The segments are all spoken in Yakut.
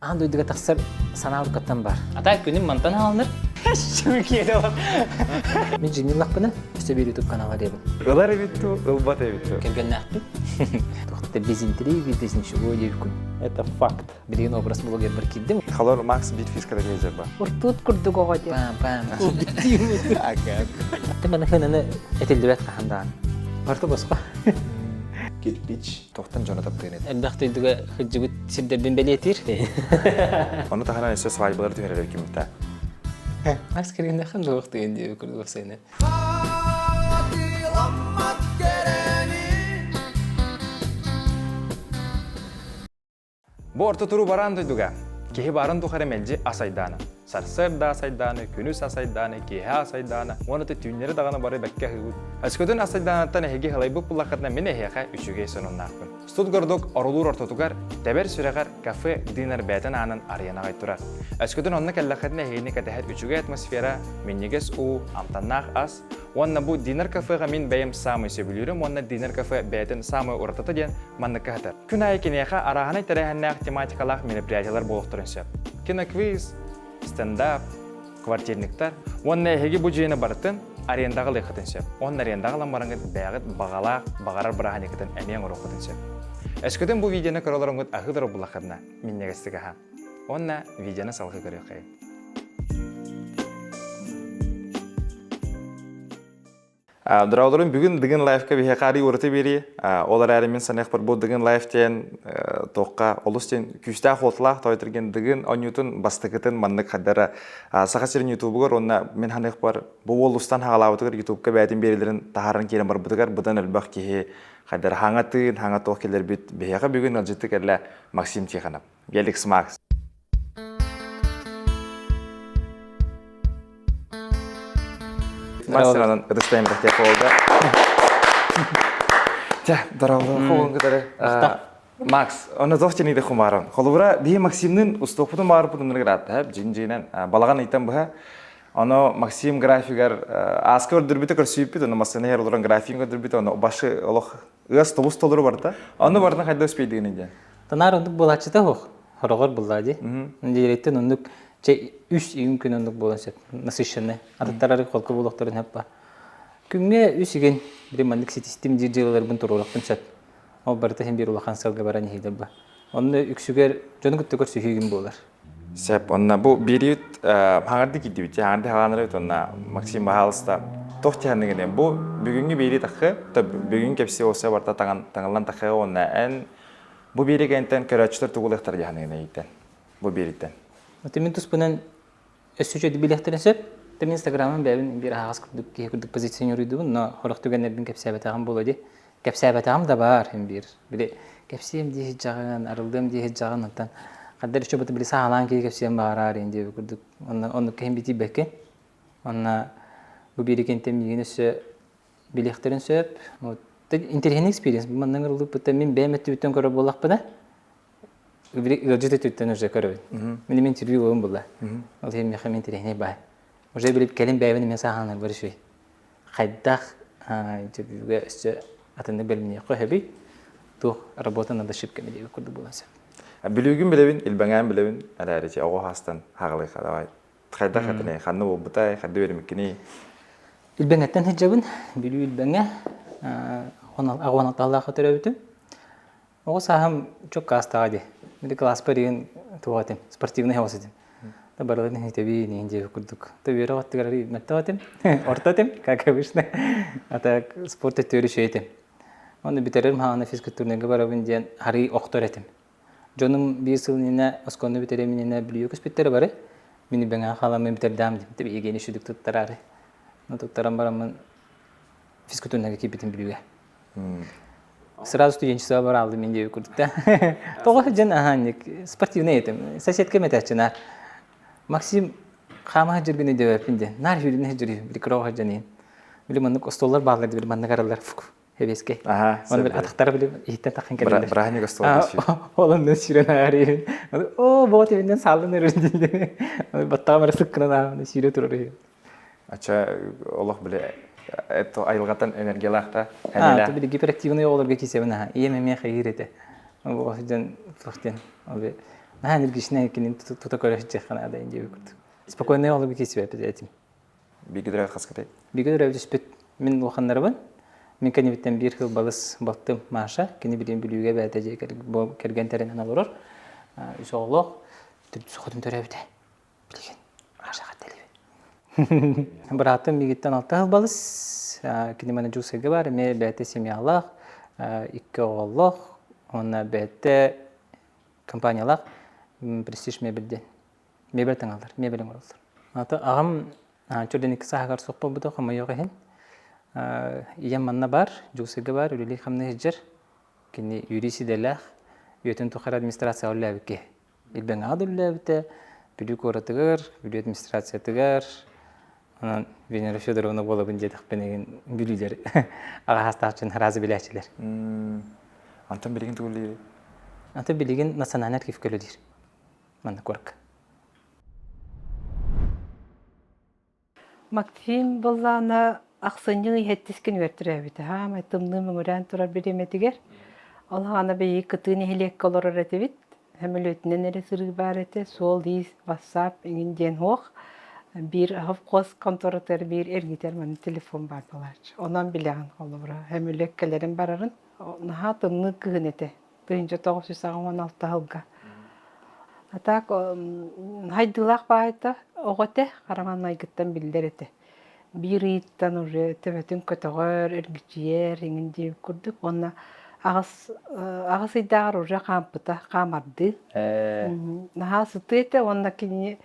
Аан дойдуга тахсар санаа уруккаттан бар. Ата күнүм мантан хаалынар. Мин дьиҥниллахпына, өссө биир YouTube канала диэбин. Ылар эбит ту, ылбат эбит ту. Кэргэннээхпин. Туохта без интриги, без ничего диэбиккин. Это факт. Билигин образ блогербар киирдим. Халор Макс биир фишкада ба. Уртуут курдук оҕо диэн. Пам-пам. Ты маны хынаны этиллибэт хаһан даҕаны. Барыта босхо. Кирпич. Тохтон дьоно таптыын этэ. Элбэх дойдуга сылдьыбыт сирдэрбин бэлиэтиир. Ону таһынан өссө свадьбалар түһэрэр кимитэ. Макс кэргэннэххин дуох деген диэби курдук сайыны. Бу орто туруу бараан дойдуга киһи баарын тухары мэлдьи ас айдаана. Сарсыарда ас айдаана, күнүс ас айдаана, киэһэ ас айдаана уонна түүннэри даҕаны бары бэккэ аһыыбыт. Өскөтүн ас айдаанаттан эһиги һылайбыт буллаххытына мин эһиэхэ үчүгэй сонуннаахпын. Студгородок орулуур ортотугар, тэбэр сүрэҕэр кафе Динер бэйэтин аанын арыйан аҕай турар. Өскөтүн онно кэллэххитинэ эһигини кэтэһэр үчүгэй атмосфера, минньигэс уу, амтаннаах ас уонна бу Динер кафеҕа мин бэйэм саамай сөбүлүүрүм уонна Динер кафе бэйэтин саамай уратыта диэн манныкка сытар. Күн аайы киниэхэ арааһынай тэрээһиннээх тематикалаах мероприятиелар буолуохтарын сөп. Киноквиз, стендап, квартирниктар уонна эһиги бу дьиэни барытын арендаҕа ылыаххытын сөп. Уонна арендаҕа ылан бараҥҥыт бэйэҕит баҕалаах, баҕарар бырааһынньыккытын эмиэ оҥоруоххутун сөп. Өскөтүн бу видеоны көрө олороҥҥут аһыы да буллаххытына, минньигэстик аһаа. Уонна видеоны салгыы көрүөххэйиҥ. Дороолорум бүгүн Дыгын Лайфка биһиэхэ арый ураты биэрии. Ол эрээри мин саныахпар бу Дыгын Лайф диэн туохха олус диэн күүстээх уотулаах тоойторген Дыгын оонньуутун бастакытын маннык хардара Саха сирин ютубугар уонна мин саныахпар бу уол устан хаалаабытыгар ютубка бэйэтин биэриилэрин таһааран киирэн барбытыгар быдан элбэх киһи хайдара хаҥа тыын, хаҥа туох кэлэрбит биһиэхэ бүгүн ыалдьытты кэллэ Максим Тихонов. Геликс Макс. Массанан ытыстайым бэхтиэх буолда. Тя, здорово, холун кытары. Макс, оны зох тениде хумарон. Холубура бии Максимнын устуохпутун баарпытын ныргыраатта, жин-жинен балаҕан ыйтан быһа. Оно Максим графигар ааска көрдөрбүтэ көрсүйүппүт, ону массыына иһэр олорон графигын көрдөрбүтэ, ону башы олох ыас тобус толору барда. Ону барытын хайда успейдыгын диэн. Танаар оннук буолааччыта суох. Хороҕор буллаа дии. Диэриттэн оннук чэ үс июнь күн оннук буолан сөп. Насыщенный. Атыттар холку буолуохтарын сөп Күҥҥэ үс игин били маннык ситистим диир дьыалаларбын туруорахпын сөп. Ол барыта иһин биир улахан сыалга баран иһиилэр ба. Онно үксүгэр дьону кытта көрсүһүүгүн буолар. Сөп. Онно бу бириют хаҥарды киирдибит. Хаҥарды хаҥанарыбыт онно Максим баһаалыста туох тиһанныгын бу бүгүҥҥү биири тахы бүгүн кэпси олса барта таҥыллан тахы уонна эн бу биири кэнтэн көрөөччүлэр тугулыахтар дьаһаныгын эйиттэн бу биириттэн. Мин туспунан өссө үчүгэй билиэхтэрин сөп. Мин инстаграмым бэйэбин биир аһаҕас курдук киһи курдук позиционируйдубун, но сорох түгэннэрбин кэпсээбэтэҕим буолуо дии. Кэпсээбэтэҕим да баар син биир. Били кэпсиэм дии сылдьаҕын, арыллыам дии сылдьаҕын, оттон ханна эрэ били саалаан киһи кэпсиэм баҕараар ин диэбит курдук. Онно оннук киһим битийбэккин. Онно бу биир кэнтэн миигин өссө билиэхтэрин сөп. Вот интэриэһинэй experience. Бу манна ыҥырыллыбыттан мин бэйэм өттүбүттэн көрөр буоллахпына, ыалдьыт өттүттэн уже көрөбүн. Мин эмиэ интервью ылым булла. Ол иһин миэхэ интэриэһинэй баай. Уже билип кэлин бэйэбин эмиэ сааһыланарбар үчүгэй. Хайдах интервьюга өссө атыннык бэлэмниэххэ сөбүй? Туох работа над ошибками диэбит курдук буолан сөп. Бүлүүгүн билэбин, Илбэҥээн билэбин, эрээри оҕо хаастан хаҕылыйха давай. Хайдах этинэй, ханна буолбутай, хайда үөрэммиккиний? Илбэҥэттэн сылдьабын. Бүлүү Илбэҥэ аҕуон алталаахха төрөөбүтүм. Оҕо сааһым чөк аастаҕа дии. Били кылааспар иһин туох этим, спортивный оҕус этим. Да барыларын иһитэбин иһин диэбит курдук. Да үөрэх өттүгэр мөттөх этим, орто этим, как обычно. А так спорт өттүгэр үчүгэй этим. Оны бүтэрэрим хаана физкультурныйга барабын диэн арый охтор этим. Дьонум биир сыл иннинэ оскуоланы бүтэриэм иннинэ Бүлүүгэ көспүттэрэ бары. Мин Ибэҥэҕэ халаммын бүтэрдэм диэн Евгений үчүгдүк туттараары. Туттаран бараммын физкультурныйга киирбитим Бүлүүгэ. Сразу студенчество бараалды мин диэби курдук да. Тоҕо сылдьан аһаанньык спортивный этим. Соседка метаччы наар. Максим хаама сылдьыргын өйдөбөппүн диэн. Наар сүүрүнэ сылдьыр били кыра сылдьан иһин. Били маннык остуоллар бааллар били маннык араллар фук хэбиэскэй. Оны били атахтара били иһиттэн таххан кэлэллэр. Браһник остуол Ол оннун сүүрэн аарыйын. Оо, боот ибиннен сааллан өрөр диэн. Баттаҕым эрэ сыккынан ааны сүүрэ турар үһү. Ача олох били это айылҕаттан энергиялаах да А, то били гиперактивный оҕолорго киисэбин аха. Ийэм эмиэ хайыыр этэ. Ол сылдьан туох диэн. Наһаа энергичнэй кинини тута көрө сылдьыахха наада диэбит курдук. Спокойный олугу киирсибэппит этим. Бииргэ төрөөбүт хаскытай? Бииргэ төрөөбүт түспүт мин улаханнарыбын. Мин кэннибиттэн биир сыл балыс балтым Маша, кини билигин Бүлүүгэ бэйэтэ дьиэ кэргэн тэринэн олорор. Үс оҕолоох, төрдүс оҕотун төрөөбүтэ. Билигин Машаҕа тэлибин. Быраатым миигиттэн алта сыл балыс. Кини маны Дьуусайга бар, эмиэ бэйэтэ семьялаах, икки оҕолоох, уонна бэйэтэ компаниялаах Престиж мебель диэн. Мебель таҥаллар, мебель оҥороллор. Аты аҕам чөрдөн икки сааһыгар суох буолбута, хомойуох иһин. Ийэм манна бар, Дьуусайга бар, үлэлии-хамныы сылдьар. Кини юрист идэлээх, үйэтин тухары администрацияҕа үлэлээбит киһи. Илбэҥэҕэ да үлэлээбитэ, Бүлүү куоратыгар, Бүлүү администрациятыгар, онон Венера Федоровна буолабын диэтэхпин игин бүлүүлэр аҕа саастаах дьон араас билээччилэр. Антон билигин тугу үлэлиир? Антон билигин национальный архивка үлэлиир. Манна куоракка. Максим быллаана ахсынньы ый сэттис күнүгэр төрөөбүтэ. Хаамай тымныы мөҥүрээн турар бириэмэтигэр. Ол хаана биһиги кытыы нэһилиэккэ олорор этибит. Сөмөлүөтүнэн эрэ сырыы баар этэ. Суол-иис, вассаап иҥин диэн суох. Биир совхоз конторатыгар биир эргитэр манна телефон баар буолааччы. Онон билэҕин холобура сөмөлүөт кэлэрин барарын. Наһаа тымныы кыһын этэ. 1986 сылга. А так хайдыылаах баайта оҕо этэ, хараҥан айгыттан биллэр этэ. Биир ыйыттан уже төбөтүн көтөҕөр, эргичийэр, иҥин диэбит курдук. Уонна аҕыс аҕыс ыйдааҕар уже хаампыта, хаамардыы. Наһаа сытыы этэ уонна кинини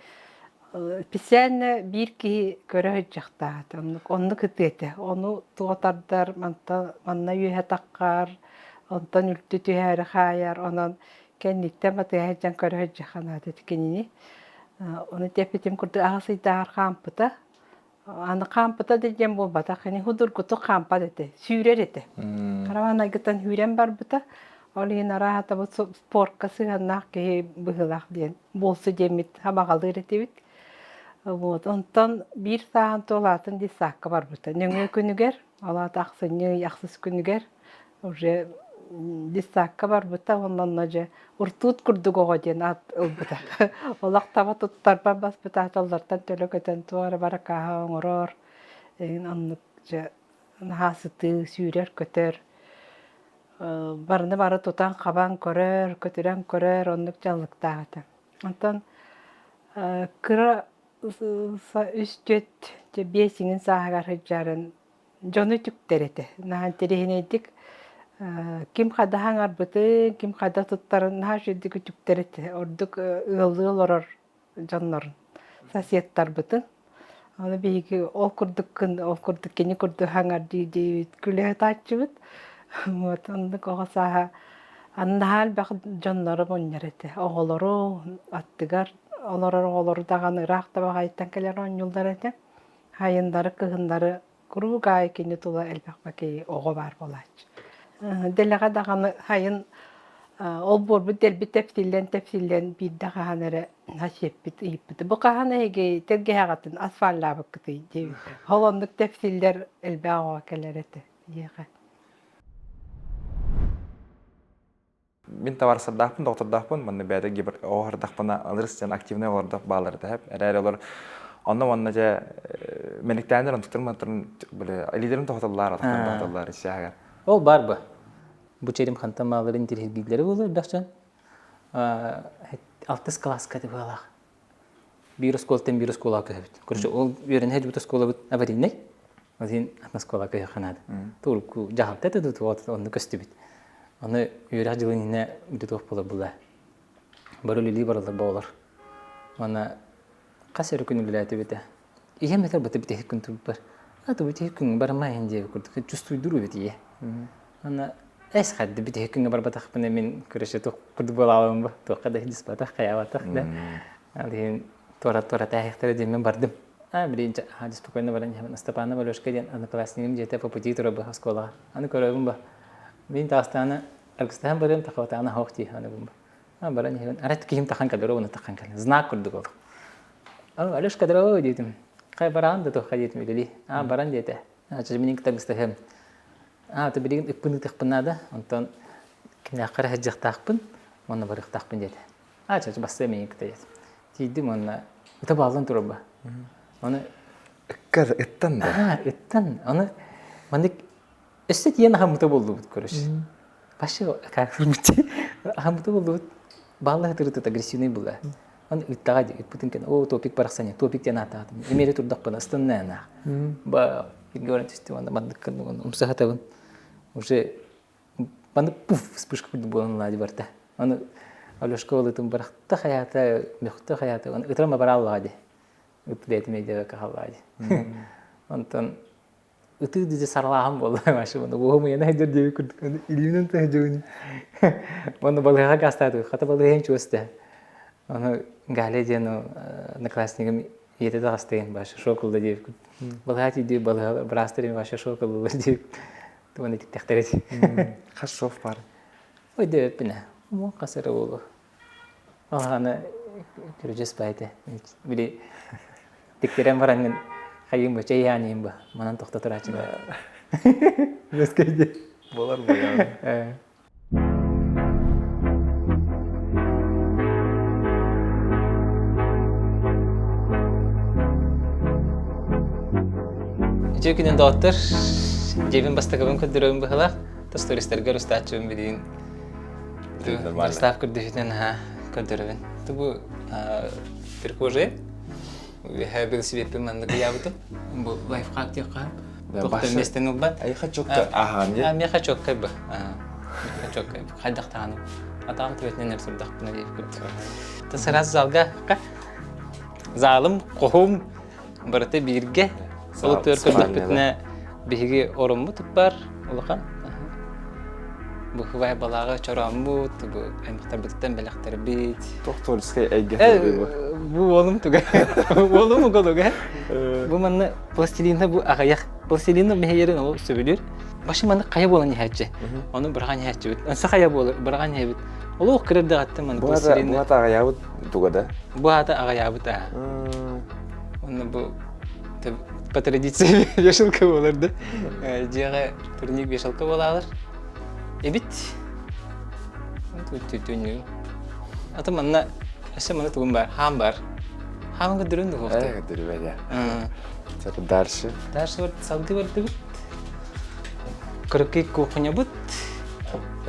Специально биир киһи көрө сылдьахтаата, оннук, оннук ытыа этэ. Ону туга тардар, манта, манна үөһэ таххар, онтон үлтү түһээри хаайар, онон кэнниттэн батыһа сылдьан көрө сылдьаханаата ити кинини. Ону тэппитим курдук аҕыс ыйдааҕар хаампыта. Аны хаампыта да диэн буолбатах, кини судургутук хаампат этэ, сүүрэр этэ. Караван айгыттан сүүрэн барбыта. Ол иһин арааһата бу спортка сыһыаннаах киһи быһыылаах диэн буолсу диэммит сабаҕалыыр этибит. Вот. Онтон биир сааһын туолаатын детсадка барбыта. Нөҥүө күнүгэр, ол аата ахсынньы ый ахсыс күнүгэр уже детсадка барбыта уонна онно дьэ уртуут курдук оҕо диэн аат ылбыта. Олох таба туттарбат баспытааталлартан төлө көтөн туох эрэ баракааһа оҥорор, эҥин оннук дьэ наһаа сытыы, сүүрэр-көтөр барыны бары тутан-хабан көрөр, көтүрэн көрөр оннук дьаллыктаах этэ. Онтон кыра үс-түөрт биэс иҥин сааһыгар сылдьарын дьону үтүктэр этэ. Наһаа интэриэһинэйдик ким хайдах аҥарбытын, ким хайдах туттарын наһаа үчүгэйдик үтүктэр этэ. Ордук ыаллыы олорор дьоннорун, соседтарбытын. Ону биһиги ол курдуккун, ол курдук кини курдук хаҥардыы диэбит күлэ сытааччыбыт. Вот оннук оҕо сааһа наһаа элбэх дьоннору мунньар этэ. Оҕолору аттыгар олорор оҕолору даҕаны ыраах да баҕайыттан кэлэр оонньууллар этэ. Сайыннары, кыһыннары Куруук аайы кини тула элбэх бакыйы оҕо баар буолааччы. Дэлэҕэ даҕаны сайын олбуорбут дэлби тэпсиллэн-тэпсиллэн биирдэ хаһан эрэ сиэппит ыйыппыт. Бу хаһан эһиги тэлгэһэҕитин асфальлаабыккытый диэбит. Ол оннук тэпсиллэр элбэх оҕо кэлэр этэ биһиэхэ. Мин табаарыстардаахпын, доҕоттордоохпун, манна бэйэтэ оҕо алырыс диэн активнай оҕолордоох бааллар этэ эрээри олор онно манна дьэ мэниктээннэр онтуктарын мантарын били илиилэрин тоһуталлар, атахтарын тоһуталлар исээһигэр. Ол бар бу. Бу черим хантан мааларын интириһиргииллэрэ буолуо элбэх дьон. Алтыс кылааска быалаах. Биир оскуолаттан биир оскуолаҕа көһөбүт. Короче, ол үөрэнэ сылдьыбыт оскуолабыт аварийнай. Ол иһин атын оскуолаҕа көһүөххэ наада. Турку дьаһалта этэ дуу, онно көстүбүт. Аны үөрэх дьылын иһинэ бүтэ туох буолар була. Бары үлэлии бараллар оҕолор. Уонна хас эрэ күн үлэлээтибит ээ. Ийэм этэр бата бүтэһик күн турбар. А то бүтэһик күн барымай иһин диэбит курдук чувствуйдур эбит ийэ. Аны эс хадды бүтэһик күҥҥэ барбатахпына мин короче туох курдук буолаабын бу туохха да диспатах хайаабатах да ол иһин туора туора тээһиэхтэрэ диэммин бардым. А билигин спокойно баран иһэбин Степана Валешка диэн одноклассникым дьиэтэ по пути турар оскуолаҕа. Аны көрөбүн ба. Мин таастааны аргыстаһан барыам тахабатаана хоох дии аны бу. А баран иһэбин. Арат киһим тахан кэлэр уонна тахан кэлэр. Знак курдук ол. Алешка здорово диэтим. Хай бараан да туохха диэтим үлэлии. А баран диэтэ. Чэ мин кытаргыстаһыам. А то билигин ыппын ытыахпын наада. Онтон кимнээххэ эрэ сылдьыахтаахпын уонна барыахтаахпын диэтэ. А чачы бассыа миигин кытта диэт. Тиийдим уонна ыта бааллан турар Оны Ыкка ыттан да. Ыттан. Оны маннык өссө тиийэн аһаммыта буоллубут короче. Вообще как аһаммыта буоллубут. Баалла ытырытыт агрессивный была. Он ыттаҕа дии ыппытын кэннэ оо топик барахсан топик диэн ааттаатым. Эмиэрэ турдахпына ыстынна Ба бииргэ баран түстүм уонна маннык гынным умсаһатабын. Уже маннык пуф вспышка курдук буолан ылаа барта. Аны Алешка ылытын бырахта хайаата, мөхтө хайаата, аны ытырама барааллаҕа дии. Ыт бэйэтин өйдөөбөккө хааллаҕа дии. Онтон ытыы дии саралааһын буолла Маша уонна уоһум ыйана сылдьар диэбит курдук илиинэн сылдьабын. Уонна балыыһаҕа гаастаатыбыт. Хата балыыһа чугас да. Ону Галя диэн одноклассникым ийэтэ таҕыстыгын Маша шок ылла диэбит. Балыыһа тиийдии балыыһа быраастар Маша шок ыллылар диэбит. Тугун итиктехтэр эти. Хас шов бар? Өйдөөбөппүн ээ. Хас эрэ буолуо. Аны күрдьүс баайта. Били тиктэрэн бараҥҥын хайыым бу чэй иһээниим бу манан тохто турааччы Өскөйдө. Болар буолар. Үтүө күнүн доҕоттор. Дьиэбин бастакыбын көрдөрөбүн быһылаах. Тас туристарга устааччыбын билигин Доставка көрдөһүүтүнэн наһаа көрдөрөбүн. Бу прихожая. Үөһээ велосипедпин маннык ыйаабытым. Бу лайфхак диэххэ. Туохтан миэстэни ылбат. Айха чокка аһаан дии. Миэхэ чоккай бу. Миэхэ чоккай. Хайдах даҕаны. Атаҕым төбөтүнэн эр турдахпына диэбит курдук. Тасырас залга залым, хоһум барыта бииргэ. Ол төр көрдөхпүтүнэ биһиги ороммут бар улахан. Бу хыбай балаҕа чорооммут, бу аймахтарбытыттан бэлэхтэрбит. Туох творческай эйгэ бу? Бу уолум туга. Уолум уголуга. Бу манна пластилинна бу аҕыйах. Пластилинна мэһэйэрин ол сөбүлүүр. Башы манна хайа буолан иһээччи. Ону быраҕан иһээччибит. Онсо хайа буолар, быраҕан иһэбит. Олох кырырдаҕаттан манна пластилинна. Бу ата аҕыйаабыт туга да? Бу ата аҕыйаабыт аа. Онно бу по традиции вешалка буолар да. Дьиэҕэ турник вешалка буолаалар. Эбит. Түннүгү. Ата манна өссө манна тугум бар? Хаам бар. Хаамын көрдөрүн духовта. Э, көрдөрүбэ дьэ. Дальше. Дальше бар салгыы бардыбыт. Кыракый кухнябыт.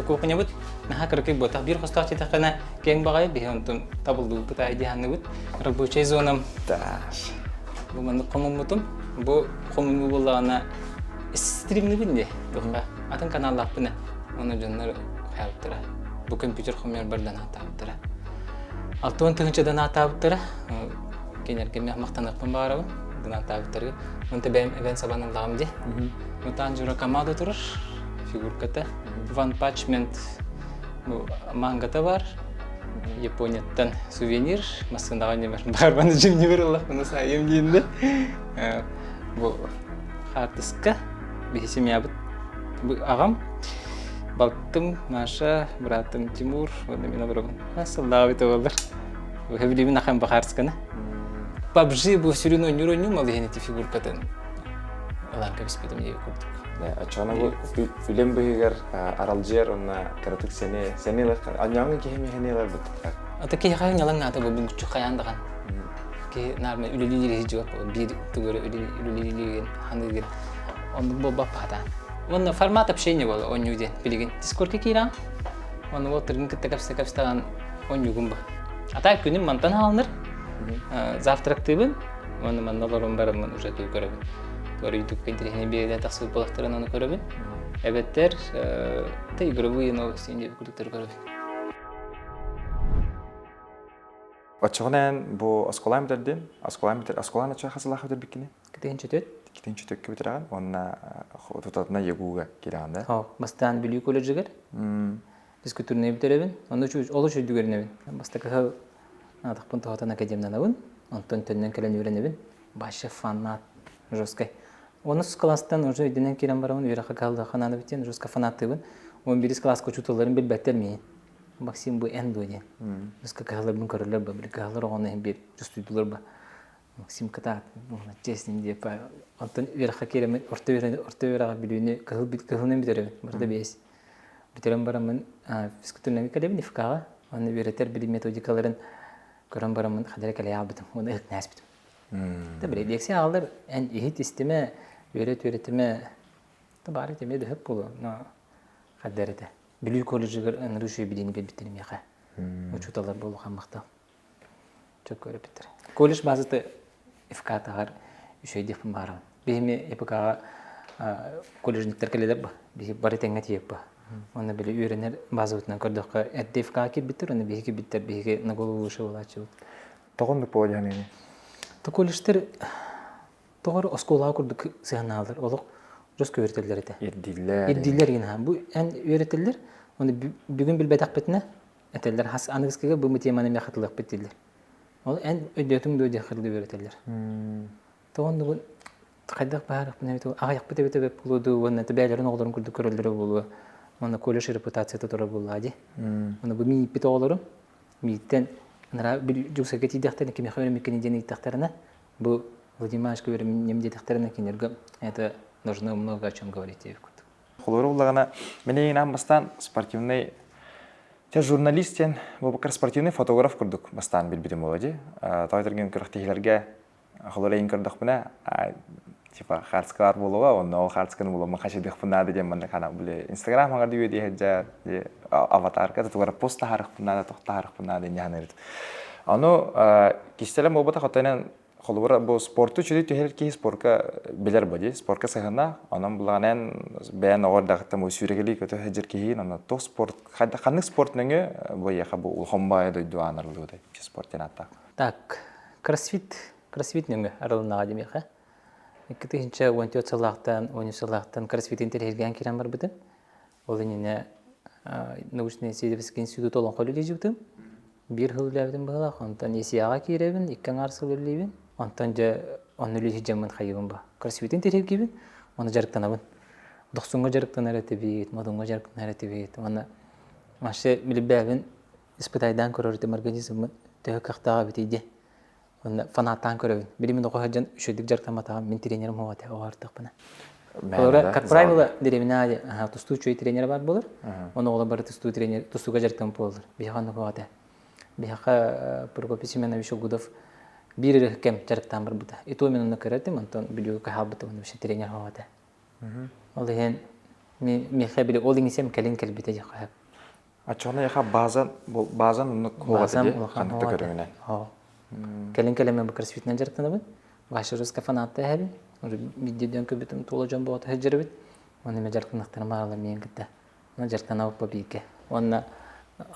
Кухнябыт наһаа кыракый буотах. Биир хостоох диэтэххинэ киэҥ баҕайы биһи онтун табыллыбыппыт аайы дии саныыбыт. Рабочай зонам Бу маннык хомуммутум. Бу хомунуу буоллаҕына стримныбын дии туохха атын каналлаахпын Оны дьоннор хайаабыттара. Бу компьютер хомуйарбар данаатаабыттара. 60 тыһыынча данаатаабыттара. Кинилэргэ махтаныахпын баҕарабын. Данаатаабыттарга. Онто бэйэм эбэн сабан ыллаҕым дии. Мутаан Жура Камадо турар. Фигурката. Ван Пачмент бу мангата бар. Японияттан сувенир. Массыынаҕа ньимэр баарбаны дьимнибер ыллахпына саайым диинде. Бу хаартыска биһи семьябыт бу аҕам балтым Маша, быраатым Тимур уонна мин олоробун. Сыллаабыт буоллар. Билибин ахан бахаарсканы. PUBG бу сүрүн ойнуур ойнуум ол иһин ити фигуркатын ылан кэбиспитим диэби курдук. Оччоҕуна бу үлэм быһыгар аралдьыйар уонна кыратык сэниэ сэниэ анньааҥҥы киһи мэһэни ылар быттар. Ата киһиэхэ ньалаҥ наата бу булгуччу хайаан даҕан киһи наарма үлэлиир иһи биир тугу эрэ үлэлиирин ханыыгын оннук буолбаппаата. Уонна формат общения буола оонньуу диэн билигин Дискордка киирэн уонна ол тыргын кытта кэпсэ-кэпсэҕин оонньуугун бу. А так күнүм мантан хаалынар завтрактыыбын уонна манна олорон бараммын уже тугу көрөбүн. Көрүйдүк интэриэһинэй биэрэн тахсыбыт буолахтарын ону көрөбүн. Эбэттэр та игровые новости диэбит курдуктары көрөбүн. Оччоҕуна эн бу оскуолаан бүтэрдин, оскуолаан бүтэр, оскуолаан оччо хас сыллаах бүтэрбиккиний? Китин чөтөт. Китин чөтөккө бүтэрэҕин уонна тутатына ЕГУ-га киирэҕин да? Хо, бастаан Бүлүү колледжыгар физкультурнай бүтэрэбин. Онно олус үрдүгэринэбин. Бастакы сыл атахпын тоһутан академнанабын. Онтон төннөн кэлэн үөрэнэбин. Вообще фанат жесткай. Онус класстан уже өйдөнөн киирэн бараммын үөрэххэ кыһаллыахха наада диэн жестко фанаттыыбын. 11 класска учууталларым билбэттэр миигин. Максим бу эн дуо диэн. Жестко кыһалларбын көрөллөр ба, били кыһаллар оҕону иһин биир чувствуйдулар ба. Максим кытаат, честный диэп онтон үөрэххэ киирэммин орто орто үөрэҕи Бүлүүнү кыһыл кыһылынан бүтэрэбин, барыта бэйэс. Бүтэрэн бараммын физкультурнайга кэлэбин ИФК-ҕа. Уонна үөрэтэр били методикаларын көрөн бараммын хадара кэлэ аалбытым уонна ыһыкнээспитим. Та били лекция аалар эн иһит истимэ, үөрэт үөрэтимэ та баары темэ дөһөп буолуо, но хаддар этэ. Бүлүү колледжыгар ынырыы үчүгэй билиини биэрбиттэр миэхэ. Учууталлар буолухан махтал. Чөк көрөпүттэр. Колледж базата ФК-таҕар үчүгэй диэхпин баарабын. Биһими ИПК-ҕа колледжниктар кэлэлэр ба. Биһи бары тэҥҥэ тиийэп ба. Онно били үөрэнэр базабытынан көрдөххө эрдэ ФК киирбиттэр, онно биһиги киирбиттэр, биһиги на голову выше буолааччыбыт. Тоҕо оннук буола дьаһаныыны? То колледжтар тоҕо эрэ оскуолаҕа курдук сыһыаннааллар. Олох дьос көбүртэллэр этэ. Ирдииллэр. Ирдииллэр гин Бу эн үөрэтэллэр, оны бүгүн билбэтэхпитинэ этэллэр хас аныгыскыга бу теманы эмиэ хатылыахпыт дииллэр. Ол эн өйдөөтүҥ дуо диэн хатылыы үөрэтэллэр. Тоҕон дугун хайдах баһаарахпын эбит аҕыйахпыт эбит эбит буолуо дуу уонна бэйэлэрин оҕолорун курдук көрөллөрө буолуо. Уонна колледж репутацията турар буоллаа дии. Уонна бу мииппит оҕолорум мииттэн анараа дьуксайга тиийдэхтэринэ кимиэхэ үөрэммиккиний диэн ыйыттахтарына бу Владимир Ивановичка үөрэмминним диэтэхтэринэ кинилэргэ это должно много о чем говорить диэбит курдук. Холобура буллаҕына, мин эйигин бастаан спортивный Те журналист диэн бу спортивный фотограф курдук бастаан билбитим буолуо дии. Тоҕо этэргин күрэхтэһиилэргэ холобура эйигин көрдөхпүнэ типа хардскалар буолуоҕа онно ол хардсканы буламмын хачыдыахпын наада диэн маннык ана били инстаграм хаҥар дии сылдьар аватарка тугара пост таһаарыахпын наада тох таһаарыахпын наада инньэ саныырыт. Ону кистэлэҥ буолбатах оттон Холобура, бу спорту үчүгэй түһэр киһи спорка билэр бу дии, спорка сыһына, онон булаҕын эн бэйэн оҕо эрдэҕиттэн бу сүүрэкэлии көтө сылдьар киһигин, онно туох спорт, ханнык спорт нөҥүө бу эйиэхэ бу улахан баайа дойду аанарыллыбытай, спорт диэн ааттаах. Так, кроссфит, кроссфит нөҥүө арылыннаҕа димиэхэ. 2014 сыллаахтан, 13 сыллаахтан кроссфит интэриэһиргээн киирэн барбытым. Ол иннинэ научно-исследовательский институт олоҥхо үлэлиибитим. Биир сыл үлэлээбитим быһыылаах. Онтон ЕСИА-ҕа киирэбин, икки аҥаар сыл үлэлиибин. Онтон дьэ онно үлэлии сылдьаммын хайыыбын ба. Кроссфитин тириэргибин, уонна дьарыктанабын. Дохсуҥҥа дьарыктанар этибит, модуҥҥа дьарыктанар этибит. Уонна вообще билбээбин испытайдаан көрөр этим организммын төһө кыахтаах эбитий диэн. Онно фанаттаан көрөбүн. Били мин оҕо сылдьан үчүгэйдик дьарыктамматаҕым, мин тренерим суох этэ оҕо артахпына. Олора, как правило, дэриэбинэ тустуу үчүгэй тренерэ баар буолар. Оны оҕолор бары тустуу тренер тустууга дьарыктаммыт буолаллар. Биһиэхэ оннук этэ. Биһиэхэ Прокопий Семенович Угудов биир эрэ кэм дьарыктаан барбыта. И то мин онно көрөтүм, онтон Бүлүүгэ хаалбытым, вообще тренер суох этэ. Ол иһин миэхэ били ол иҥисэм кэлин кэлбитэ диэххэ сөп. Оччоҕуна яха базан базан оннук Базам улахан ханнык да көрүҥүнэн. Кэлин кэлэммин бу кроссфитинэн дьарыктанабын. Вася Русска фанатта эһэбин. Уже биирдиидэн көбүтүм туола дьон буолата сылдьарбыт. Уонна эмэ дьарыктанахтарым баалар миэн кытта. Уонна дьарыктанабыт бииргэ. Уонна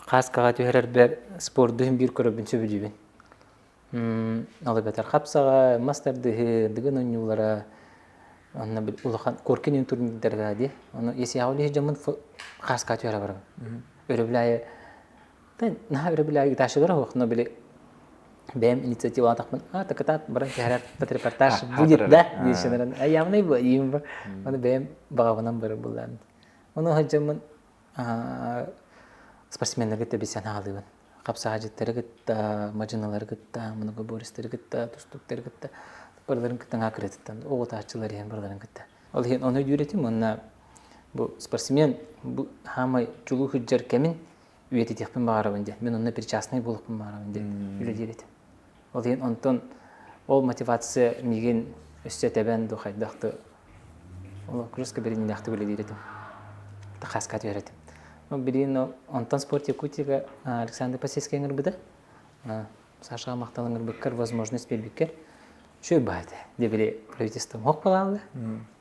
хааскаҕа түһэрэрбэр спорду иһин биир көрөрбүн сөбүлүүбүн. Ол эбэтэр хапсаҕа, мас тардыһыы, дыгын оонньуулара, онно улахан Коркин турнирдарга дии. Ону ЕСЯ үлэһит дьоммун хааска түһэрэ барабын. Өрөбүл аайы наһаа өрөбүл аайы ытааччылар суох, но били бэйэм инициативалаатахпын, а такытаат баран түһэрэр репортаж будет да диэччилэрин явный бу диим Ону бэйэм баҕабынан барар буллаан. Ону сылдьаммын спортсменнарга тэбисэн хаалыыбын. Хапсаҕадьыттары кытта, мадьыналары кытта, многоборецтары кытта, тустууктары кытта барыларын кытта наһаа кыратыттан оҕутааччылар иһэн барыларын кытта. Ол иһин ону өйдүүр этим уонна бу спортсмен бу хаамай чулуу сылдьар кэмин үйэтитиэхпин баҕарабын диэн. Мин онно причастный буолуохпун баҕарабын диэн үлэлиир этим. Ол иһин онтон ол мотивация миигин өссө тэбэн ду хайдах да ол курска бэриниилээхтик үлэлиир этим. Хаска түһэр этим. Билигин онтон спорт Якутияга Александр Посельскай ыҥырбыта. Сашаҕа махтал ыҥырбыккар возможность биэрбиккэр үчүгэй баа этэ. Дебили правительство мох балаалла.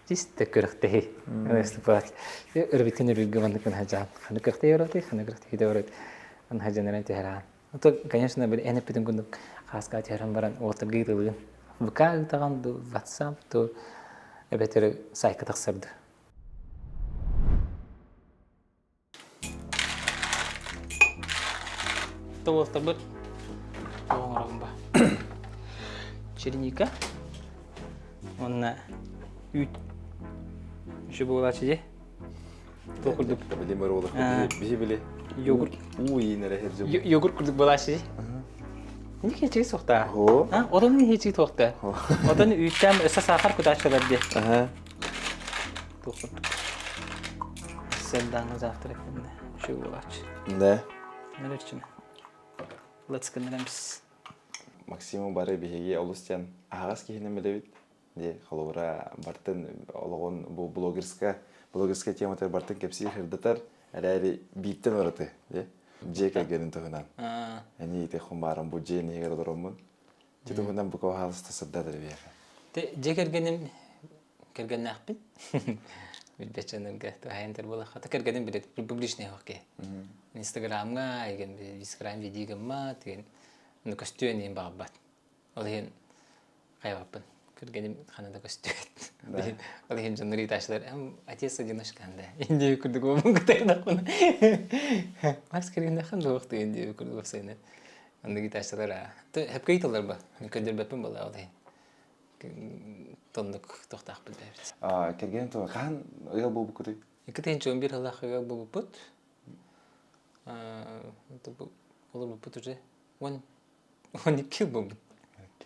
Чисто күрэхтэһи. Выступать. Өрбүтүн өрүлгэ маннык хаджаан. Ханы күрэхтэһи өрөтүй, ханы күрэхтэһи да өрөт. Аны хаджанаран түһэраан. Ото, конечно, били эн эппитин курдук хааска түһэрэн баран уолаттарга ыытылыгын. ВК ыытаҕын ду, WhatsApp ду, эбэтэр сайтка тахсар ду. Уолаттарбыт оҥоробун ба. Черника уонна үүт. Үчү буолааччы дии. Туох курдук? Били мыруулах биһи били йогурт. Уу иинэрэ хирдьим. Йогурт курдук буолааччы дии. Не хечиги суохта. Отон не хечиги туохта. Отон үүттэм өссө саахар кутааччылар дии. Туох курдук. Селдаҥҥа завтрак кэннэ үчүгэй буолааччы. Да. Мэлэрчимэ. Лацканрамс. Максиму бары биһиги олус диэн аһаҕас киһинэн билэбит. Дии, холобура, бартын олоҕун бу блогерская, блогерская тематыгар бартын кэпсиир сырдатар, эрээри бииртэн ураты, дии, дьиэ кэргэнин туһунан. Эни ити хумбаарым бу дьиэ иһигэр олороммун. Дьэ туһунан бу куһаалыста сырдатар биэхэ. Дьиэ кэргэним кэргэннээхпин. Билбэт дьоннорго туһайан буолахха. Кэргэним билет публичный хоккей. Инстаграмҥа, Инстаграм видеогамма, тиген көстүөн иһин баҕарбат. Ол иһин хайабаппын. Кэргэним хана да көстүбэт. Ол иһин дьоннор ыытааччылар отец одиночка да индия курдук уобун кытайдахпына Макс кэргэннэххин дуох ты индия курдук уопсайынан оннук ыытааччылар хөпкө ыыталлар ба көрдөрбөппүн буолла ол иһин тоннук тохтаахпыт бэйэбит. Кэргэн тула хаһан ыал буолбуккутуй? 2011 сыллаах ыал буолбуппут. Олорбуппут уже 12 буолбут.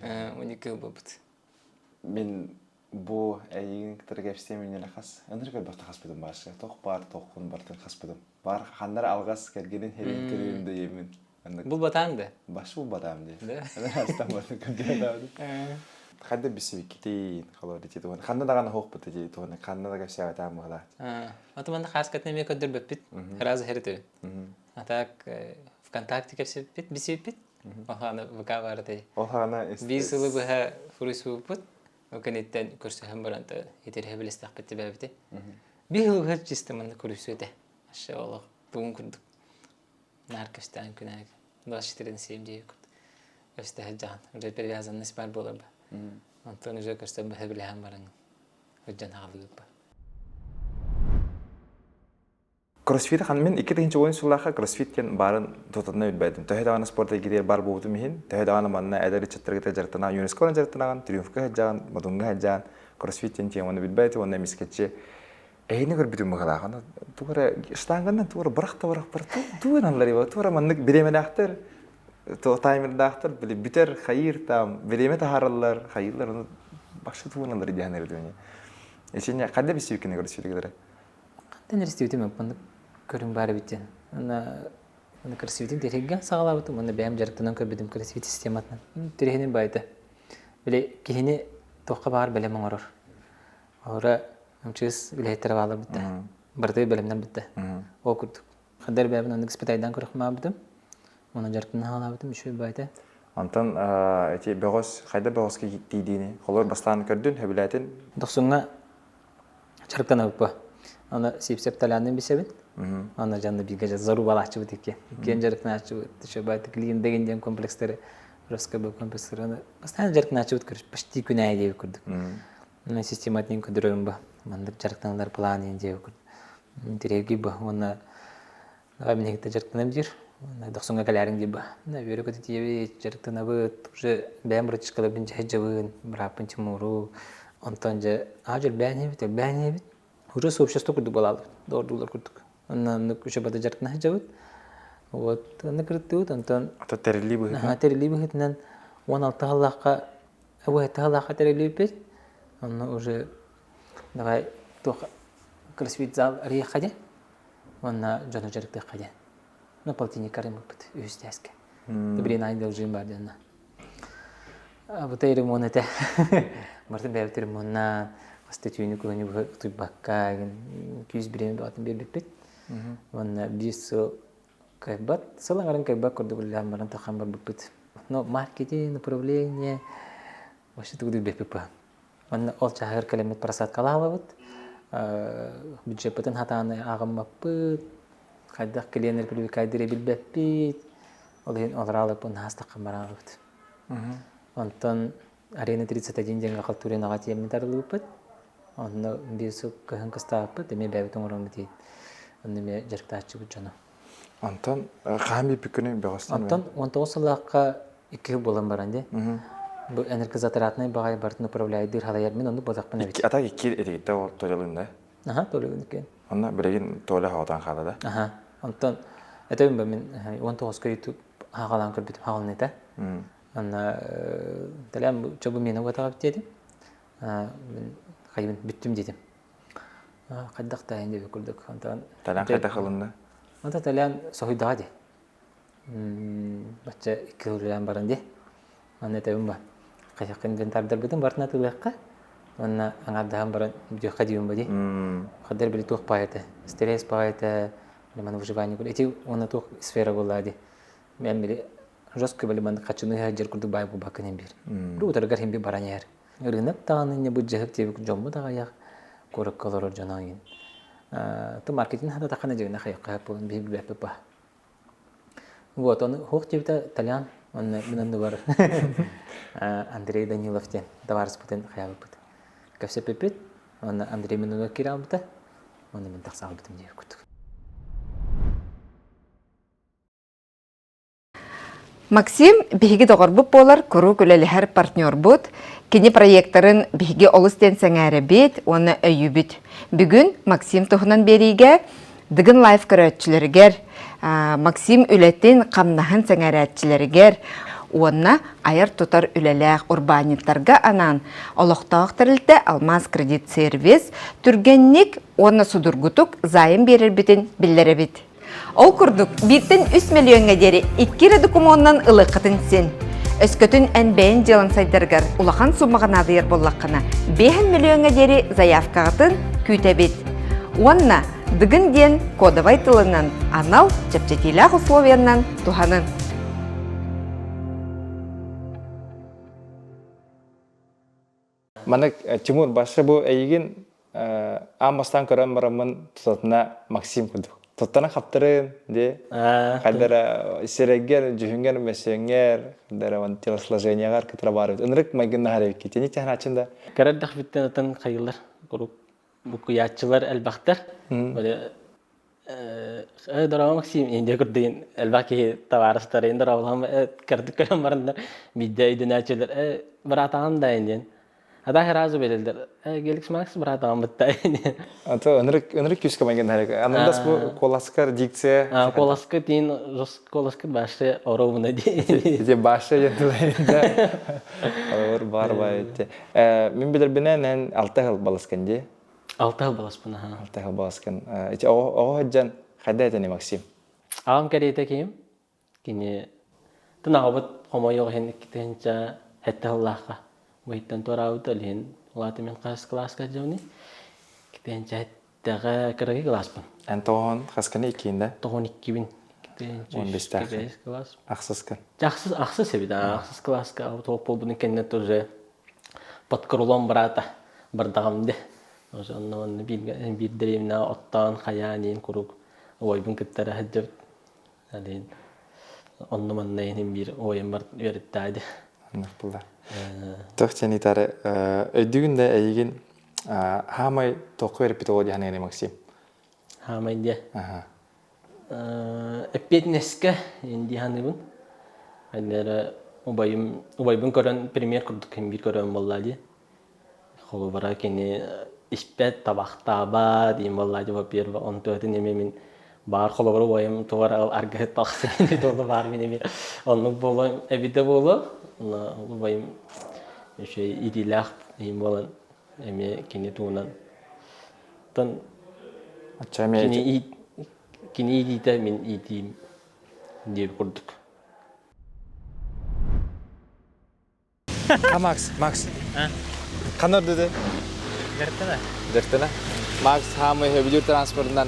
12 буолбут. Мин бу эйигин кытары кэпсиэм иннинэ хас ынырык элбэхтэ хаспытым баарса. Тох баар тоххун бартын хаспытым. Баар ханнара алҕас кэргэнин хэрин көрүөм да иэмин. Булбатаан да? Баш булбатаам дии. Астан батын көрдүөдаабыт. Ханна бисибиккитин холор ити туһун ханна даҕаны хоохпут ити туһун ханна да кэпсээбэтаам быһалаат. Аты манна хааскатын эмиэ көрдөрбөппүт. Сразу хэритебин. А так ВКонтакте кэпсэппит, бисиппит. Охана ВК барытай. Охана Биир сылы быһа фурисууппут. Ол кэнниттэн көрсөһөн баран итирһэ билистэхпит тибээбити. Биир сылы быһа чисто манна көрүсүөтэ. Аша олох тугун курдук. Наар көстөөн күнээг. 24 дии курдук. Көстөһө дьахан. Уже привязанность бар буолар ба. Онтон уже көстөн быһа билэһэн баран ыдьан хаалыгыппа. Кроссфит хан мин 2010 сыллаахха кроссфит диэн баарын тутатына билбэтим. Төһө даҕаны спорт эйгэтигэр баар буолбутум иһин, төһө даҕаны манна эдэр ыччаттарга дьарыктанаҕын, ЮНЕСКО дьарыктанаҕын, Триумфка сылдьаҕын, Модуҥҥа сылдьаҕын, кроссфит диэн теманы билбэт уонна эмискэччи эһини көрбүтүм быһыылаах. Аны тугу эрэ штанганан тугу эрэ бырах да бырах бырах тугу гыналлар ибо тугу эрэ маннык бириэмэлээхтэр таймердаахтар били бүтэр хайыыр там бириэмэ таһаараллар хайыыллар ону бахшы тугу гыналлар диэн эрдимини. Ичине ханна бисибиккини кроссфит Хантан эристибитим маннык көрүҥ баар эбит диэн. Уонна уонна красивитин тириһиггэ саҕалаабытым уонна бэйэм дьарыктанан көрбүтүм красивит систематынан. Тириһинин байыта. Били киһини туохха баар бэлэм оҥорор. Олора МЧС үлэһиттэрэ баалар бүтэ. Барыта бэлэмнэн бүтэ. Ол курдук. Хандар бэйэбин оннук испытайдаан көрөхмаабытым. Уонна дьарыктанан хаалаабытым үчүгэй байыта. Онтон ити бөҕөс хайда бөҕөскө тиийдиини холор бастаан көрдүн, сөбүлээтин? Дохсуҥҥа дьарыктанабыппа. Аны Сипсеп Толянын билсэбин. Аны дьонно бииргэ зарубалааччыбыт икки. Иккиэн дьарыктанааччыбыт. Еще баайдык Линдеген диэн комплекстары Роскабы комплекстары аны постоянно дьарыктанааччыбыт көрүс почти күн аайы диэбит курдук. Аны систематынан көрдөрөбүн ба. Маннык дьарыктаналар план диэбит курдук. Интэриэһиргий ба. Уонна Давай мин иһиттэ дьарыктанам диир. Дохсуҥҥа кэлээриҥ диир ба. Үөрэ көтө тиийэбит, дьарыктанабыт. Уже бэйэм братишкаларбын дьэһэ-дьабын, бырааппын Тимуру. Онтон дьэ, аа дьөлбээн иһэбит, элбээн иһэбит. Уже сообщество курдук буолаалыбыт, доҕордуулар курдук. Онно оннук учебата дьарыктана сылдьабыт. Вот, онно кырыттыбыт, онтон Ата тэриллии быһыытынан? Тэриллии быһыытынан 16 сыллаахха, 17 сыллаахха тэриллибиппит. Онно уже давай туох кроссфит зал арыйыахха диэн уонна дьону дьарыктыахха диэн. Ну, полтинник арыйбыппыт үһүс тээскэ. Блин, ай должен бар диэн. Бута ремонт этэ. Барытын бэйэбит ремонна хаста түүнү күһүнү быһа утуйбакка күүс бириэмэ бөҕөтүн биэрбиппит. Уонна биир сыл кайбат, сыл аҥарын кайбат курдук үлэлээн баран тахан барбыппыт. Но маркетинг, направление вообще тугу билбэппит Манна ол чааһыгар кэлэммит просадкалаабыт, бюджеппытын хатаан ааҕыммаппыт, хайдах клиеннэр привыкайдыыры билбэппит, ол иһин олораалыппын хаастаххын бараабыт. Онтон Арена 31 диэҥҥэ Халтуринаҕа тиэммит арыллыбыппыт. Онно биир сыл кыһын кыстаабыппыт, эмиэ бэйэбит оҥороммут иһин. Онно эмиэ дьарыктааччыбыт дьоно. Онтон хаһан бүппүккүнүй бөҕөстөн? Онтон 19 сыллаахха икки сыл буолан баран дии. Бу энергозатратнай баҕайы барытын управляйдыыр халайар мин оннук буоллахпын эбит. Ата икки этигиттэ ол Толялыын да? Аха, Толялыын иккиэн. Онно билигин Толя хоҕотон хаалла да? Аха. Онтон этэбин ба мин 19-ка YouTube хагалаан көрбүтүм хаалын этэ. Онно Толям чобу миэнэ уотаҕа диэтим. Мин хайыбын бүттүм диэтим. Хайдах да диэбит курдук. Онтон Талян хайдах ылынна? Онтон Талян соһуйдаҕа дии. Бачча икки сыл үлэлээн баран дии. Манна этэбин ба. Хайахха инвентардарбытын барытын атыылыахха. Уонна аҥаардаһан баран бүтүөххэ диибин ба дии. Хаддар били туох баай этэ. Стресс баай этэ. Маны выживание Эти уонна туох сфера буолла дии. Мен били жестко били маннык хачыны сылдьар курдук баай буолбаккын иһин биир. Утарыгар иһин баран иһэр. Ырыынак даҕаны инньэ быдьаһык диэбит дьоммут аҕыйах куоракка олорор дьоно иһин. Ту маркетинг хататаххына дьиҥнэ хайыахха буолан биһи билбэппит ба. Вот он хуох диэбитэ Толян онно мин оннубар Андрей Данилов диэн табаарыспытын хайаабыппыт. Кэпсэппиппит. Уонна Андрей минуга киирэ албыта. Уонна мин тахса албытым диэбит курдук. Максим биһиги доҕорбут буолар, куруук үлэлэһэр партнербут. Кини проектарын биһиги олус диэн сэҥээрэбит уонна өйүүбүт. Бүгүн Максим туһунан биэриигэ Дыгын Лайф көрөөччүлэригэр, Максим үлэтин, хамнаһын сэҥээрээччилэригэр уонна айар-тутар үлэлээх урбаанньыттарга анаан олохтоох тэрилтэ Алмаз Кредит Сервис түргэнник уонна судургутук займ биэрэрбитин биллэрэбит. Ол курдук, бииртэн үс мөлүйүөҥҥэ диэри икки эрэ докумуонунан ылыаххытын син. Өскөтүн эн бэйэн дьыалаҥ сайдарыгар улахан суммаҕа наадыйар буоллаххына, 5 мөлүйүөҥҥэ диэри заявкаҕытын күүтэбит. Уонна Дыгын диэн кодовай тылынан анал чэпчэтиилээх условиянан туһанын. Маны Тимур башы бу эйигин аан бастаан көрөн бараммын тутатына Максим курдук. Туттана хаптырын де хайдара сирэйгэр, дьүһүҥҥэр, мөссүөҥҥэр, хайдара вон телосложениеҕар кытара баар эбит. Ынырык майгыннаһар эбикки. Тини тэһэнааччын да. Кэрэрдэхпиттэн атын хайылар куруук букуйааччылар элбэхтэр. Э, дороба Максим, инде курдугун элбэх киһи табаарыстарын дорооболоһон кырдык көрөн бараннар биирдэ өйдөнөөччүлэр э быраатаҕын да диэн. А так сразу билэллэр э Геликс Макс быраатаҕын бытта диэн. Ато ынырык ынырык күүскэ майгыннаһар. Анандас бу куоласкар дикция. А куоласка тиин жос куоласка башы оровуна диэн. Ити башы диэн тылайында. Олор бар бай. Мин билэрбинэн эн алта хыл баласкан дии. Алта баласпын аха. Алта баласкын. Ити оҕо сылдьан хайда этини Максим? Аҕам кэриэтэ киһим. Кини тын аҕабыт хомойуох иһин икки сэттэ сыллаахха быһыттан туораабыт ол иһин улаата мин хас кылааска сылдьабыный? Икки сэттэҕэ кыракый кылааспын. Эн тоҕон хасканы иккиинде? Тоҕон иккибин. Он бестээххин. Ахсыскын. Ахсыс ахсыс эбит. Ахсыс кылааска тоҕо буолбутун кэннэ тоже под крылом брата бардаҕым де. Онно онно биир дэриэбинэҕэ оттоон хайаан иин куруук убайбын кытта эрэ сылдьабыт. Алин онно манна иһин биир убайым бар үөрэттээди. Оннук буолла. Туох диэн итары өйдүүгүн да эйигин хаамай тоқку үөрэппит оҕо диэн Максим. Хаамай диэ. Эппиэтинэскэ дии саныыбын. Эрэ убайым убайбын көрөн пример курдук ким биир көрөн буолла дии. Холобура кини испэт, табахтаабат диэн буолла дии во-первых, онтуотун эмиэ мин баар холобура убайым тугар аргыһыт тахсан туола баар мин эмиэ оннук буолуо эбитэ буолуо. Убайым үчүгэй иитиилээх буолан эмиэ кини туһунан Оттон кини кини иитиитэ мин иитиим диир курдук. А Макс, Макс. Ханна ордуду? Дьарыктана. Дьарыктана. Макс хаамый хөбүлүүр транспортынан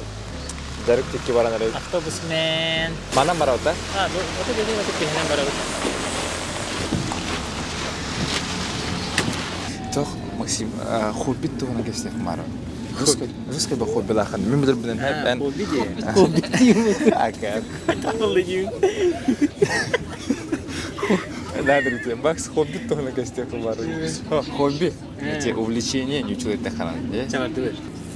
дьарык тикки баран эрэ. Автобусмен. Манан барабыт да? А, бу ото дедин ото киһинэн барабыт. Тох, Максим, хобби туһунан кэпсиэх мара. Русский ба хобби лахан. Мин билер билен хэп Хобби дии. Хобби дии. Ака. Надо Макс хобби туһунан кэпсиэх мара. Хобби. Эти увлечения не учил это ханан.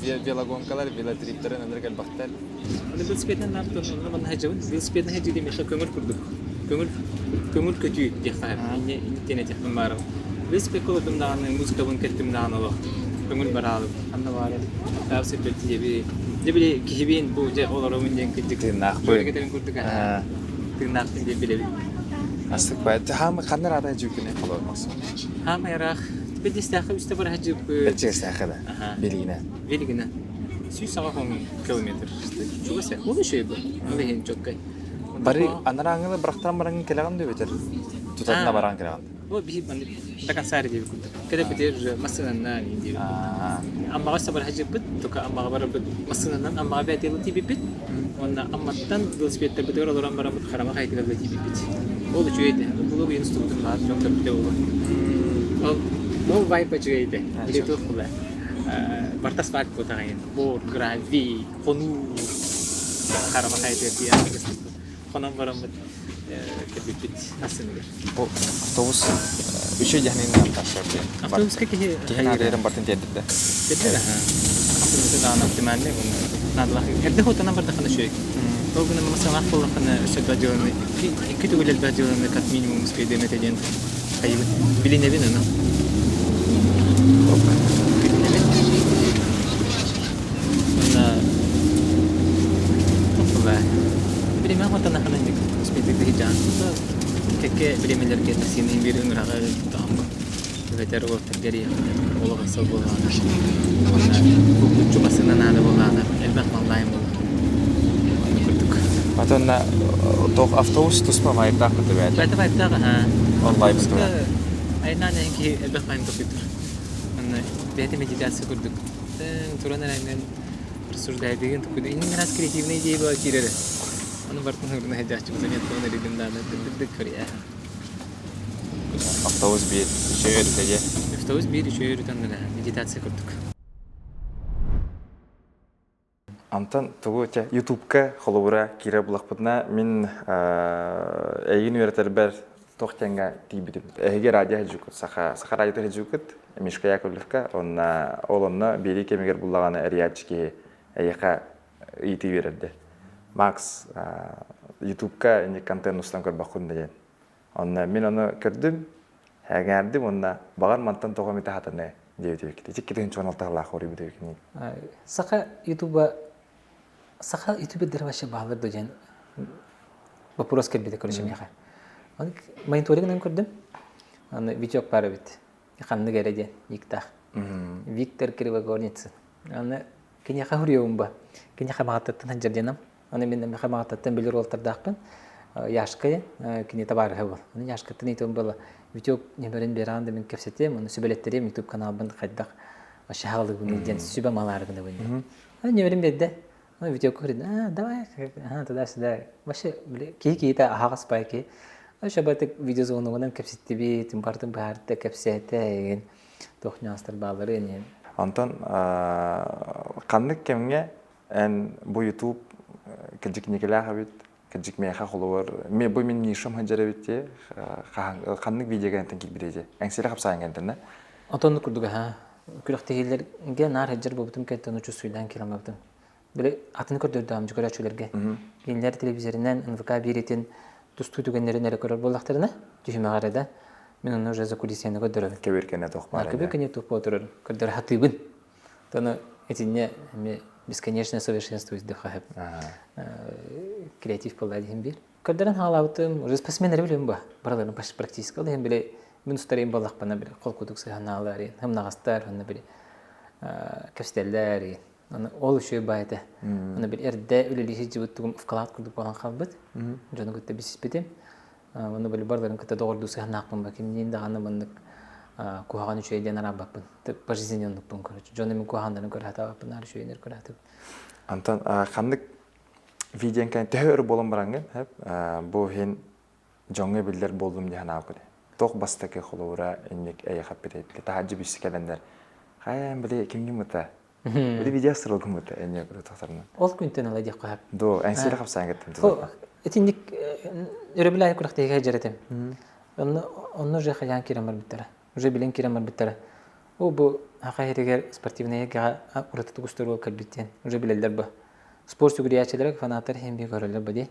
Велогонкалар, велотриптары наныр кэлбэхтэр. Велосипединэн наартан онно манна сылдьабын. Велосипединэн сылдьыы диэн миэхэ көҥүл курдук. Көҥүл көҥүл көтүү диэххэ инньэ инниттэн этиэхпин баарым. Велосипедка олордум даҕаны, музыкабын кэттим даҕаны олох көҥүл бараалым. Ханна баарым таап сирбэт дьиэби дьэ били киһибиин бу дьэ олоробун диэн кырдьык Тыыннаахпын. кэтэрин курдук аа тыыннаахпын диэн билэбин. Астык бай. Хаама ханна ыраата дьүүкүнэ холор Максим? Хаама ыраах. Бэдистээххэ үстэ бара сылдьыппыт. Бэрчигэстээххэ да. Билигинэ. Билигинэ. 180 километр. Чугас ол үчүгэй бу. Ол иһин чөккөй. Бары анарааҥҥыны бырахтаран бараҥҥын кэлэҕин да эбэтэр тутатына бараан кэлэҕин? Бу биһи до конца диэбит курдук. Кэлэппитигэр уже массыынанан диэбит. Аммаҕа сабарһадьыппыт, только Аммаҕа барарбыт массыынанан Аммаҕа бээтиэлы тиийбиппит. Уонна Амматтан велосипедтарбытыгар олорон бараммыт Харама хайатыгар да тиийбиппит. Ол үчүгэй этэ. Булук ийин устубутун баар дьон көрбүтэ буолуо. Ол ол вайп үчүгэй этэ. Били туох була. Барта асфальт буотаҕайын. Бор, гравий, хонуу Харама хайатыгар тиийэн хонон бараммыт кэлбиппит ассыныгар. Бу автобус үчүгэй дьаһанын тахсар диэн. Автобуска киһи киһи наадыйарын бартын тиэрдэрдэ. Тиэрдэр аха. Автобуска даҕаны оптимальный уонна наадалаах. Эрдэ хотонон бардаххына үчүгэй. Ол гынан масалаах буоллаххына өссө элбэх дьыаланы икки төгүл элбэх дьыаланы как минимум успейдыам этэ диэн хайыбын. Билинэбин ону. Билинэбин. Уонна бириэмэ хотонахына успейдык дьаан кэккэ бириэмэлэргэ таксины биир ыҥыраҕа тутаҕын эбэтэр уолаттарга эрийэххинэ олох ыксал буоллаҕына уонна булгуччу массыына наада буоллаҕына элбэх маллаайым буолла оннук курдук Отонна туох автобус туспа вайбдаах кытта бэйэтэ бэйэтэ вайбдаах аһаа ол вайб айнаан эһин киһи элбэх вайб топпуттар онно бэйэтэ медитация курдук туран эрэҥҥин рассуждайдыгын тукуду иннин раз креативный идея была киирэрэ ону бартын хырна хадьааччыбыта нет эридим даана дык көрүө Автобус биир үчүгэй өрүтэ дьэ. Автобус биир үчүгэй өрүтэ оннуга медитация курдук. Антон тугу чэ Ютубка холобура киирэ булахпытына мин эйигин үөрэтэрбэр туох диэҥҥэ тиийбитим. Эһиги радио хеджукут, саха саха радио хеджукут, Мишка Яковлевка, онно ол онно биэрии кэмигэр буллаҕына эрийээччи киһи эйиэхэ ыйытыы биэрэрдэ. Макс, Ютубка инник контент устан көрбөххүн да диэн. Онно мин ону көрдүм, сэҥээрдим уонна баҕар мантан тоҕо эмитэ хатаны диэбит эбиккит. Икки тыһыынча алталаах оруйбут эбиккин. Саха Ютуба саха ютубердара вообще бааллар да диэн вопрос кэлбитэ короче миэхэ. Оны мониторингынан көрдүм. Аны Витек баар эбит. Ханнык эрэ диэн никтаах. Виктор Кривогорницын. Аны киниэхэ суруйабын ба. Киниэхэ маҕаттаттан сылдьар диэнам. Аны мин миэхэ маҕаттаттан билэр уолтардаахпын. Яшка кини табаарыһа был. Аны Яшкаттан ыйтым была. Витек нөмерин бераан да мин кэпсэтиэм, оны сүбэлэттэриэм YouTube каналбын хайдах вообще хаалыгыный диэн сүбэ малаарыгынабын диэн. Аны нөмерин берде. Аны Витек говорит, а, давай, ага, туда-сюда. Вообще, киһи киһитэ аһаҕас бай киһи. Вообще байтык видеозвоногунан кэпсэттибит, бартын быһаарда кэпсээтэ, эгин туох нюанстар бааллары ини. Онтон ханнык кэмҥэ эн бу YouTube кырдьык никэлээх эбит, кырдьык миэхэ холобур, бу мин нишам сылдьар эбит дии, ханнык видеога энтэн киирбитий дии? Эҥсиэли хапсаайын кэнтэннэ? Отонну курдук аха. Күрэхтэһиилэргэ наар сылдьар буолбутум кэнтэн учуссуйдаан киирэн барбытым. Били атын көрдөрдөҕүм көрөөччүлэргэ. Кинилэр телевизорынан НВК биэриитин тустуу түгэннэрин эрэ көрөр буоллахтарына, түһүмэҕэр эрэ да, мин онно уже закулисьены көрдөрөбүн. Көбүр кэннэ туох баар Көбүр кэннэ туох буола турарын көрдөрө сатыыбын. Тону итиннэ эми бесконечное совершенство издыхаһып креатив буолла диһин биир. Көрдөрөн хаалаабытым, уже спортсменнары билэбин ба, барыларын практически ол иһин били мин устарыйым буоллахпына били холкутук сыһанаалар, хымнаҕастар, онно били кэпсэтэллэр, Аны ол үчүгэй баай этэ. Аны били эрдэ үлэлии сылдьыбыт тугум вклад курдук буолан хаалбыт. Дьону кытта билсиспитим. Ону били барыларын кытта доҕордуу сыһыаннаахпын ба кимниин даҕаны маннык куһаҕан үчүгэй диэн араабаппын. По жизни оннукпун короче. Дьону мин куһаҕаннарын көрө сатаабаппын, аар үчүгэйнэр көрө сатыыбын. Антон ханнык видеоҥ төһө өр буолан бараҥҥын бу иһин дьоҥҥо биллэр буоллум дии санаабыккын туох бастакы холобура инник эйиэхэ эппитэй таһырдьа билсэ кэлэннэр хайаан били кимҥин мыта били видео сырылгын мыта энньэ тохторунан Ол күнтэн ыла диэххэ сөп. До эҥсиэли хапсаан кеттим Итинник өрөбүл аайы күрэхтэһиигэ сылдьар этим. Онно онно уже хайаан киирэн барбыттара. Уже билэн киирэн барбыттара. О бу саха иһигэр спортивнай эйгэҕэ уратытык устар уол кэлбит диэн уже билэллэр бу. Спорт сүгүрүйээччилэрэ фанаттар иһин биир көрөллөр бу дии.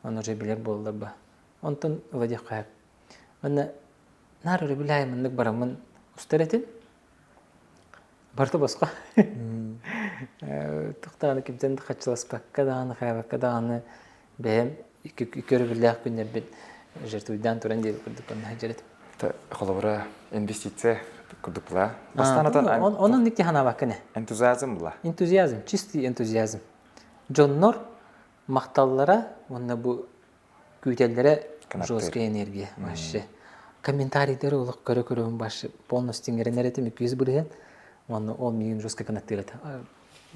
Ону уже билэр буоллар ба. Онтон ыла диэххэ сөп. Уонна наар өрөбүл аайы маннык бараммын устар этим. Барыта босхо. Туох даҕаны кимтэн да хаччыласпакка даҕаны, хайаабакка даҕаны бэйэм икки өрөбүллээх күннэрбин жертвуйдаан туран диэбит курдук онно сылдьар этим. Холобура, инвестиция курдук була. Бастаан отон Онон никти ханаабаккын Энтузиазм була. Энтузиазм, чистый энтузиазм. Дьоннор махталлара уонна бу Күүтэллэрэ жесткая энергия вообще. Комментарийдары олох көрө-көрөбүн вообще полностью иҥэрэн этим 200 бырыһыан. Уонна ол миигин жестко кынаттыыр этэ.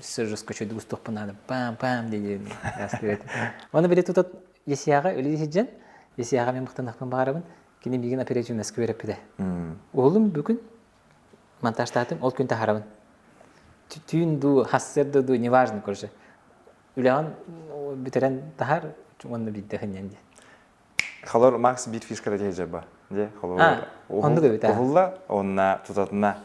Все жестко чөйдүк устуохпун наада. Пам-пам диэн астыыр этим. Уонна били тутат Есияҕа үлэлии сылдьан, Есияҕа мен махтаныахпын баҕарабын. Кини миигин оперативноска үөрэппитэ. Уолум бүгүн монтажтаатым, ол күн таһаарабын. Түүн дуу, хассыарда дуу, неважно, короче. Үлэҕин бүтэрэн таһаар, уонна биирдэ хынньан диэн. Холор Макс биир фишката дьаба. Дьэ, холор оннук эбит уһулла, онна тутатына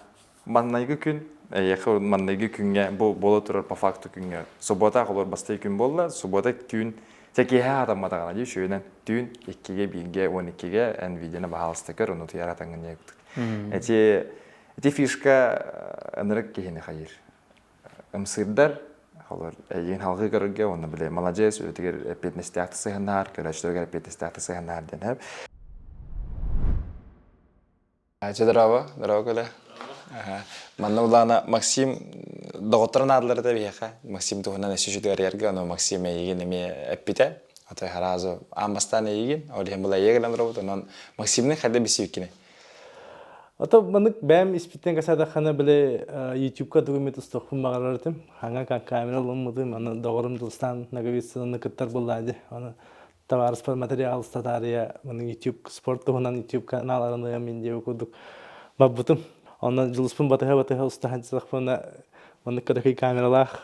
маннайгы күн эйиэхэ маннайгы күҥҥэ бу буола турар по факту күҥҥэ суббота холор бастай күн буолла суббота түүн киэһэ хатамматаҕына дии үчүгүнэн түүн иккигэ бииргэ уон иккигэ эн видеоны баһаалыста көр ону утуйар атаҥҥын диэбит эти ити фишка ынырык киһини хайыыр ымсыырдар холор эйигин халҕыы көрөргө уонна били маладьыас үлэтигэр эппиэтинэстээхтик сыһыаннаһар көрөөччүлэригэр эппиэтинэстээхтик сыһыаннаһар диэн сөп Чэ, здорово, здорово, Коля. Манна улаана Максим доҕотторун аадылар этэ биһиэхэ. Максим туһунан өссө үчүгэй арыйарга, ону Максим эйигин эмиэ эппитэ. Аты сразу аан бастаан эйигин, ол иһин была эйиэ гынан турабыт, онон Максимны хайда билсибиккиний? Ото маннык бэйэм испиттэн касаатаххына били ютубка тугу эмит устуохпун баҕарар этим. Хаҥа камера ылыммытым, аны доҕорум Дулстан Ноговицыны кыттар буоллаа дии. Аны табаарыспар материал устатаарыйа маны YouTube спорт туһунан YouTube канал арыныам мин диэбит курдук барбытым. Онно дьулуспун батыһа-батыһа устаһан сытахпына маннык кыракый камералаах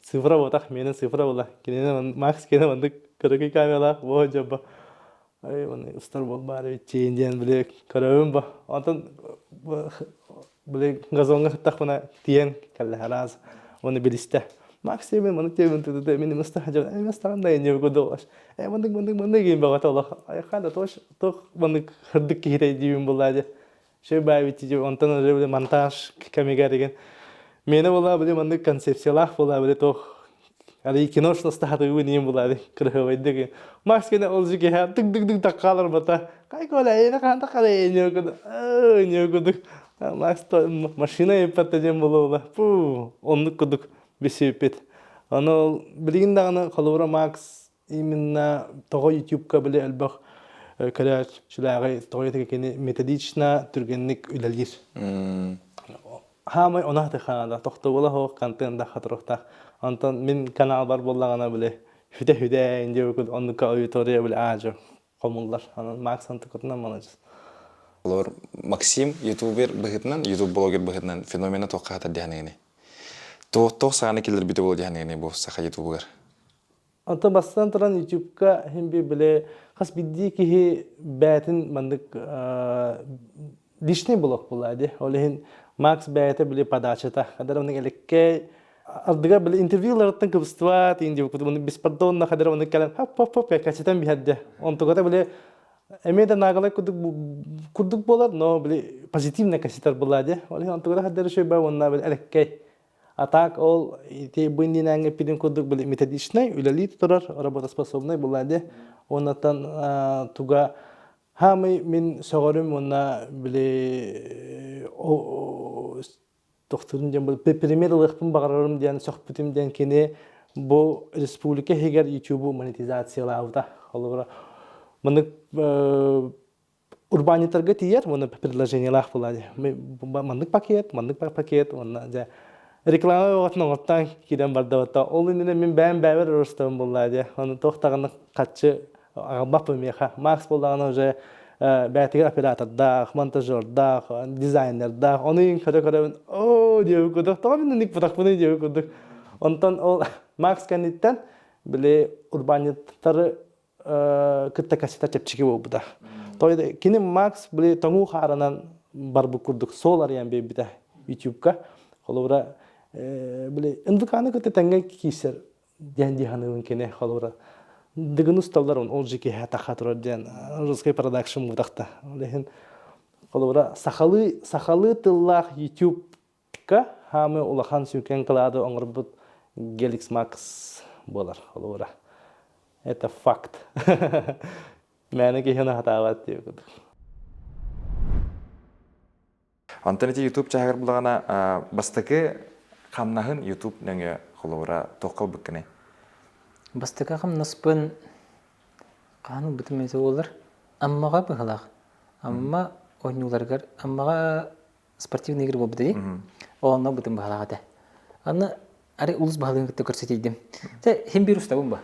цифра буотах миэнэ цифра була кинини Макс кине маннык кыракый камералаах боо дьобо ай маны устар буолбаар эбит диэн били көрөбүн бо онтон били газоҥҥа сыттахпына тиийэн кэллэ араас уонна билистэ Максим маннык диэбин тутута мин мастаха дьон э мастаҕын да инньэ кудук э маннык маннык маннык иин баҕата олох айхан да тош туох маннык хырдык киһитэ диибин буллаа дьэ шөй баайбит дии онтон уже били монтаж кэмигэр деген миэнэ буолаа били маннык концепциялаах буолаа били туох Али киношно стахатыгы ниим булаады кырыһыбайдык Макс кene ол жиге тык дык дык таккалар бата кай кола эне кан таккала эне куду эне кудук Макс машина еппатта дем болула пу оннук кудук бисиппит Аны билигин даҕаны холобура Макс именно тоҕо ютубка били элбэх көрөөччүлээҕи тоҕо кини методично түргэнник үлэлиир. Хаамай ону хатыхаана тохтобула суох контент да хатырыктаах. Онтон мин каналбар буоллаҕына били хүтэ-хүтэ диэбиккит оннукка аудитория били аадьы хомуллар. Онон Макс антыкытынан маладьыс. Олор Максим ютубер быһыытынан, ютуб блогер быһыытынан феномена туохха хатар диэхэнигини? Туох туох саҕаны киллэрбитэ буолуо диэхэнигини бу саха ютубугар? Онтон бастатан туран ютубка иһин би били хас биирдии киһи бэйэтин маннык личный блог буолаа дии. Ол иһин Макс бэйэтэ били подачата. Хадара оннук элеккэй ардыгар били интервьюларыттан кыбыстыбат иин диэбит курдук беспардонно хадара оннук кэлэн хоп хоп хоп кэчэтэн биһэрдэ. Онтугата били эмиэ да наагалай курдук курдук буолар, но били позитивно кэситэр буолаа дии. Ол иһин онтугата хадара үчүгэй уонна били элеккэй А так ол ити бу иннинээҥҥи эппитим курдук били методичнай үлэлии турар работоспособнай буолла дии. Уоннаттан туга хаамый мин сөҕөрүм уонна били тохтуурум диэн пример ылыахпын баҕарарым диэн сөхпүтүм диэн кини бу республика иһигэр ютубу монетизациялаабыта. Холобура маннык урбаанньыттарга тиийэр уонна предложениелаах буолаа маннык пакет, маннык пакет уонна дьэ реклама бөҕөтүн оҥортоон киирэн бардабыта. Ол иннинэ мин бэйэм бэйэбэр ырыстабын буоллаа дии. Ону туох даҕаны харчы аҕалбаппын миэхэ. Макс буоллаҕына уже бэйэтигэр оператордаах, монтажердаах, дизайнердаах. Ону иһин көрө-көрөбүн оо диэбит курдук. Тоҕо мин инник бутахпыный диэбит курдук. Онтон ол Макс кэнниттэн били урбаанньыттары кытта кассета чэпчэки буолбута. То кини Макс били тоҥуу хааранан барбыт курдук суол арыйан биэрбитэ ютубка. Холобура били НВК-ны кытта тэҥҥэ киирсэр диэн дии саныыбын кини холобура дыгын усталлар ол же киһи таха турар диэн русский продакшн мутахта. Ол иһин холобура сахалыы сахалыы тыллаах YouTube хаамыы улахан сүҥкэн кылаады оҥорбут Геликс Макс буолар холобура. Это факт. Мээнэ киһини хатаабат диэбит курдук. Онтон ити YouTube чаһыгар булаҕына бастакы хамнаһын YouTube нөҥүө холобура туохха ылбыккыный? Бастакы хамнаспын. Хаһан ылбытым эмитэ буоллар, Аммаҕа быһалаах. Амма оонньууларыгар Аммаҕа спортивный игры буолбута дии. Онно ылбытым быһалаах этэ. Аны арай улус баһылыгын кытта көрсө тиийдим. Тэ хим биир устабын ба.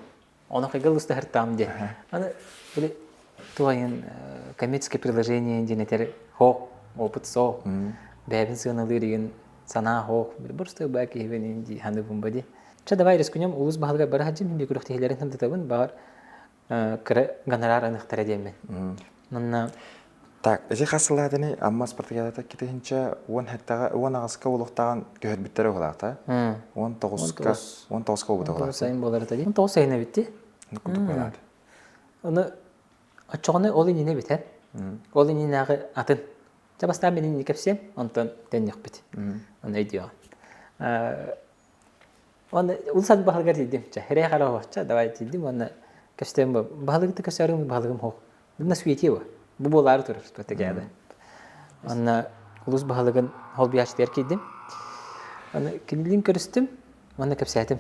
Ону хайгал устаһыртаам диэн. Аны били туайын коммерческое приложение диэн этэр хоох опыт соо бэйэбин сыаналыыр игин санаа хоох просто баа киһибин дии ханыбын ба ди. Чэ давай рискунем улус баһылыгар бара хаджым хим күрөхтиһилэрин хандытабын баҕар кыра гонорар аныхтара диэммин. Манна Так, ити хас сылаатыный Амма спартакиадата китиһинчэ 17-ҕа 18-ка олохтоон көһөрбүттэрэ уһулаата. 19-ка 19-ка буолбута уһулаата. сайын буолар этэ дии. 19 сайын эбит дии. Курдук буолаат. Аны оччоҕуна ол иннинэ эбит Ол иннинээҕи атын. Чэ бастаан мин инни кэпсиэм, онтон төннүөхпүт. Оны өйдүөҕүм. Уонна улсан баһылыгар тиийдим. Чэ, хэрэй хара чэ, давай тиийдим уонна көстөм бу. Баһылыгы көстөрүм баһылыгым хоох. На свете его. Бу буолаары турар спартакиада. Уонна улус баһылыгын холбуйааччытыгар киирдим. Аны кинилиин көрүстүм уонна кэпсээтим.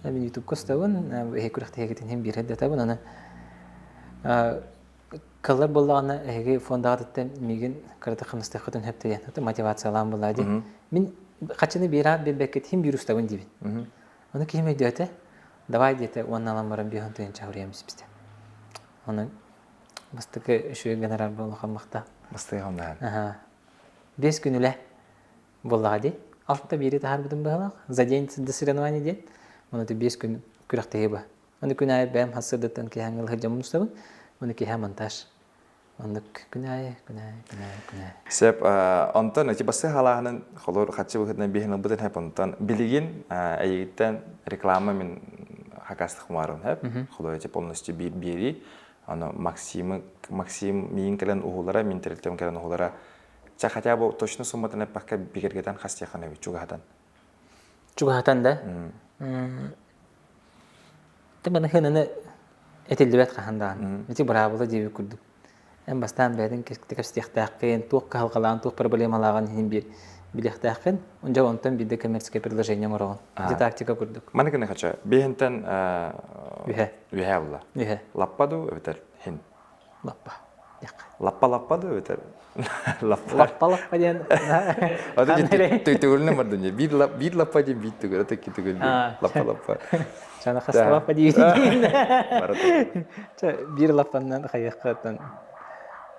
Мин ютубка устабын, эһи күрэхтэһиигитин иһин биир датабын. Аны Кыллар буоллаҕына эһиги фондаҕытыттан миигин кыратык хамнастыаххытын сөп диэн мотивациялаан буоллаа дии. Мин хаччыны биэраат биэрбэккит иһин биир устабын диибин. Ону киһим өйдөөтө, давай диэтэ уонна ылан баран биэһин тыһыынча суруйан испитэ. Ону бастакы үчүгэй гонорар буолуохха махта. Бастакы хамнаһын. 5 күн үлэ буоллаҕа дии. Алта биири таһаарбытым быһалаах. За день до соревнований диэн. Ону 5 күн күрэхтэһии ба. Аны күн аайы бэйэм хассырдыттан киэһээҥҥи сылдьаммын устабын. Уонна киэһэ монтаж. Оннук күн аайы, күн аайы, күн аайы, күн аайы. Сөп. Онтон эти бассы халааһынын холор хаччы быһытынан биһин ылбытын хэп онтон билигин эйигиттэн реклама мин хакастых маарым хэп. Холор эти полностью биэри. Аны Максимы Максим миин кэлэн уһулара, мин тэрилтэм кэлэн уһулара. Ча хотя бы точно сумматын эппэккэ бигэргэтэн хас тиэххэ эбит чугаһатан. Чугаһатан да? Ты маныхынаны этиллибэт хаһан даҕаны. Ити быраабыла диэбит курдук. Эн бастаан бэйэтин кэпсэтиэхтээххин, туох кыһалҕалааҕын, туох проблемалааҕын иһин биир билиэхтээххин. Дьэ онтон биирдэ коммерческое предложение оҥороҕун. Ити тактика курдук. Маны гына хочу. Биһинтэн Үһэ. Үһэ була. Үһэ. Лаппа дуу эбэтэр хин. Лаппа. Лаппа-лаппа да эбэтэр лаппа. Лаппа-лаппа диэн Төгүлүнэн бардын дии. Биир лап биир лаппа диэн биир төгүл, ата икки төгүл диэн. Лаппа-лаппа. Чана хас лаппа диэн. Чэ, биир лаппаннан хайыаххаттан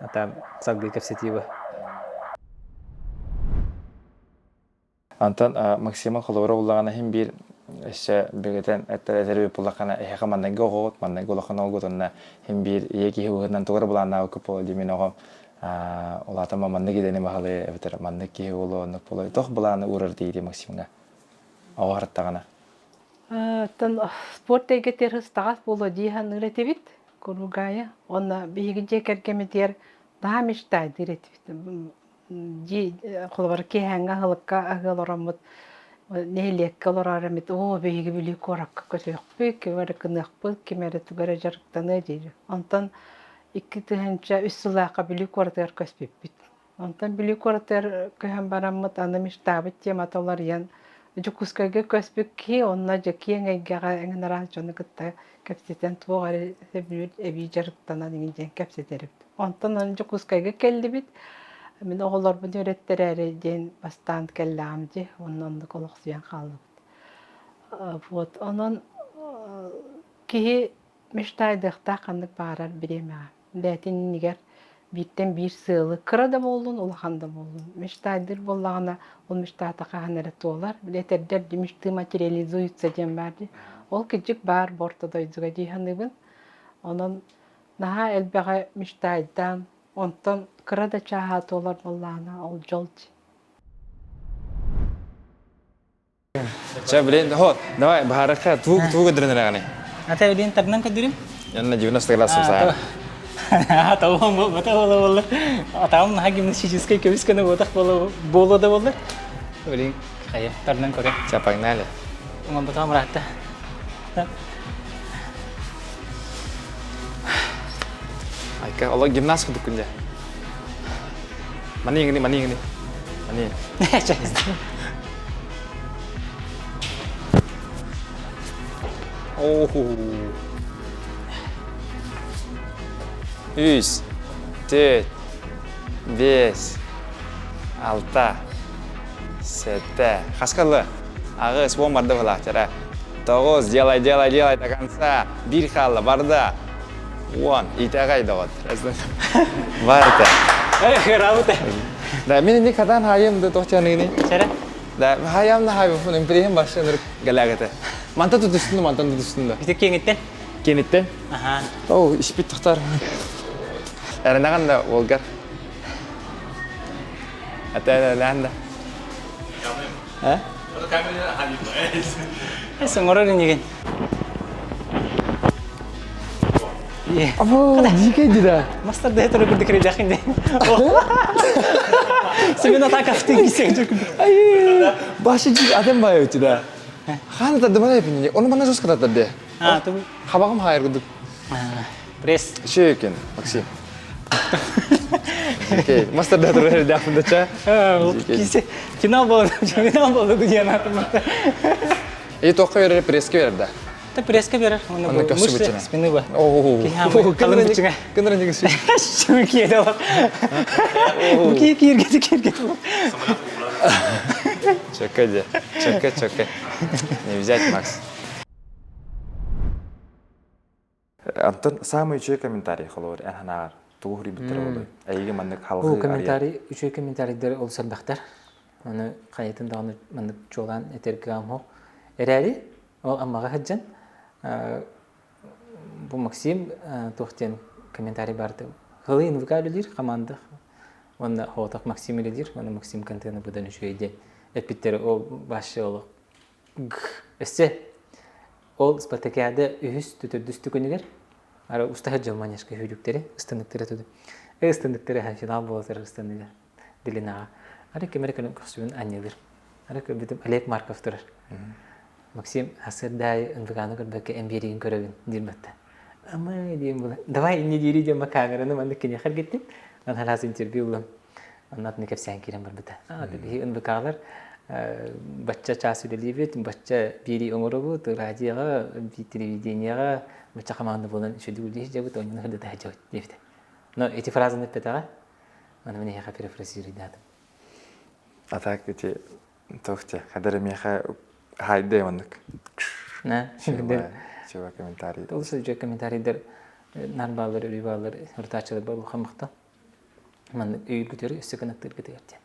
ата салгыы кэпсэтии бу. Онтон Максима холобура буллаҕына иһин биир өссө бигэтэн эттэр этэр буллаххына эһиэхэ маннайгы оҕоҕут, маннайгы улахан оҕоҕут уонна иһин биир ийэ киһи быһыытынан тугу эрэ былааннаабыккыт буолуо дии мин оҕом улаатан маннык идэни баһылыа эбэтэр маннык киһи буолуо оннук буолуо туох былааны уурар дии Максимҥа оҕо ырыттаҕына Оттон спорт эйгэтигэр ыстаҕас буолуо дии саныыр этибит куругаайа. Уонна биһиги дьиэ кэргэммитигэр наһаа мечтайдыыр этибит. Дии холобур киэһээҥҥи аһылыкка аһыы олороммут нэһилиэккэ олорор эмит оо биһиги Бүлүү куоракка көтүөхпүт, ким эрэ гыныахпыт, ким эрэ тугу эрэ дьарыктаныа диир. Онтон 2003 сыллаахха Бүлүү куоратыгар көспүппүт. Онтон Бүлүү куоратыгар көһөн бараммыт аны мечтаабыт темата уларыйан Дьокуускайга көспүт киһи онно дьэ киэҥ эйгэҕэ эҥин араас дьону кытта кэпсэтэн туох эрэ сөбүлүүр эбии дьарыктанан эҥин диэн кэпсэтэрбит. Онтон аны Дьокуускайга кэллибит. Мин оҕолорбун үөрэттэрээри диэн бастаан кэллэҕим дии. Уонна оннук олохсуйан хааллыбыт. Вот онон киһи мечтайдыахтаах ханнык баҕарар бириэмэҕэ. Бэйэтин иннигэр бииртэн биир сыалы кыра да буоллун, улахан да буоллун. Мечтайдыыр буоллаҕына, ол мечтата хаһан эрэ туолар. Били этэрдэр мечты материализуются диэн баар дии. Ол кырдьык баар бу орто дойдуга дии саныыбын. Онон Наһаа элбэҕи мечтайдаан, онтон кыра да чааһа туолар буоллаҕына, ол дьол дии. Чэ, блин, хо, давай, баһаракка, туу туу көдөрөн эрэҕини. Ата билин тарынан көдөрүм. Янна 90 класс саа. Атаҕым буолбата буола буолла. Атаҕым наһаа гимнастическай көмүс гына буотах буола буолуо да буоллар. Блин, хайа, тарынан көрө. Чэ, погнали. Оҥорботоҕум ыраатта. Айка, олох гимнаст курдук күндэ. Маны иҥини, маны иҥини. Маны. Оу. Үс, түөрт, биэс, алта, сэттэ. Хаска ылла? Аҕыс, уон барда былаахтара. Тоҕус, делай, делай, делай до конца. Биир хаалла, барда. Уон, итэҕэй доҕот. Барда. Хыраабыта. Да, мин инник хатан хаайым да тохчаныгыны. Чара. Да, хаайам да хаайбыппын, имприһим башы ынырык галягата. Манта тутустун, мантан тутустун да. Ити киэҥиттэн? Киэниттэн. Аха. Оо, испит тохтор. Эрэнэҕин да уолгар. Ата да. А? Соҥорор инигин. Або, дикий да. Мастер да туру курдук кирдяхин де. Семен атака в кисек Ай, башы жик адам бай өтү да. Ханы тардымана эпинне. Оны мана жестко тарды. А, ту. Хабагым хайыр курдук. Пресс. Шекен, Максим. Окей, мастер да туру дяхын да Кисе финал болду, финал болду деген атым. И тоққа берер, пресске берер да. Та пресска берер. Онно көссү бычына. Спины ба. Оо. Калын бычына. Кындыр неге сүй. Шуны киеде алып. Бу кие киергети киергети. Чөкө де. Чөкө, чөкө. Не взять, Макс. Антон, самый үчүгэй комментарий холобур эн санааҕар тугу суруйбуттара буолуой? Эйиги маннык Бу халҕыы комментарий, үчүгэй комментарийдер ол сэрбэхтэр. Аны хайатын даҕаны маннык чуолаан этэргэ амһох. Эрээри, ол аммаҕа сылдьан бу Максим туох диэн комментарий барды. Хылы НВК үлэлиир команда. Уонна хоотох Максим үлэлиир. Уонна Максим контена быдан үчүгэй диэн эппиттэр ол башы олох Өссө ол спартакиада үһүс төрдүс күнүгэр ара уста сылдьар манежка сүүрүктэри ыстаныктары туду. Ыстаныктары финал буола турар ыстаныга Длинаҕа. Ара ким эрэ кэлэн көхсүбүн анньылыр. Ара көрбүтүм Олег Марков турар. Максим сарсыарда НВК-ны көрбөккө эн биэриигин көрөбүн диир батта. Ама диэн була. Давай инне диири диэн камераны маннык киниэхэ эргиттим. Аны хас интервью ыллым. Онно атыны кэпсээн киирэн барбыта. Биһи НВК-лар бачча чаас үлэлиибит, бачча биэрии оҥоробут, радиоҕа, телевидениеҕа бачча хамаанда буолан үчүгэй үлэлии сылдьабыт, оонньууну сырдата сылдьабыт диэбитэ. Но эти фразаны эппэтэҕэ, аны мин эһиэхэ перефразируйдаатым. А так эти туох те, хадары миэхэ хайда маннык. На, Чего комментарий. Ол сылдьар комментарийдар нар баалар, өрүү баалар, ырытааччылар бар улахан Маннык өйгүтэр өссө кынаттыыргытыгар диэн.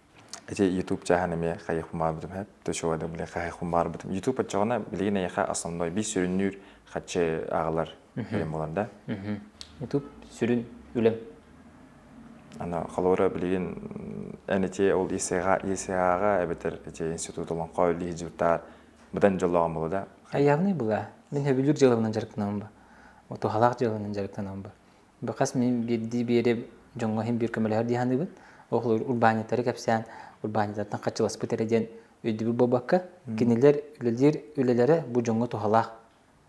Ити YouTube чааһын эмиэ хайыхпын баарбытым хэп, төчөҕө биле хайыхпын баарбытым. YouTube оччоҕуна билигин эйиэхэ основной биир сүрүннүүр хаччы аҕалар үлэм буолар да. YouTube сүрүн үлэм. Аны холобура билигин эн ити ол ИСА-ҕа эбэтэр ити институт олоҥхо үллиһи дьылтаар быдан дьоллооҕун буолуо да. Явный была. Мин сөбүлүүр дьыалабынан дьарыктанабын ба. Туһалаах дьыаланан дьарыктанабын ба. Хас мин биирдии биэри дьоҥҥо иһин биир көмөлөһөр дии саныыбын. Ол урбаанньыттары кэпсээн, урбаанньыттартан хаччыласпыт эрэ диэн өйдөбүл буолбакка, кинилэр үлэлиир үлэлэрэ бу дьоҥҥо туһалаах.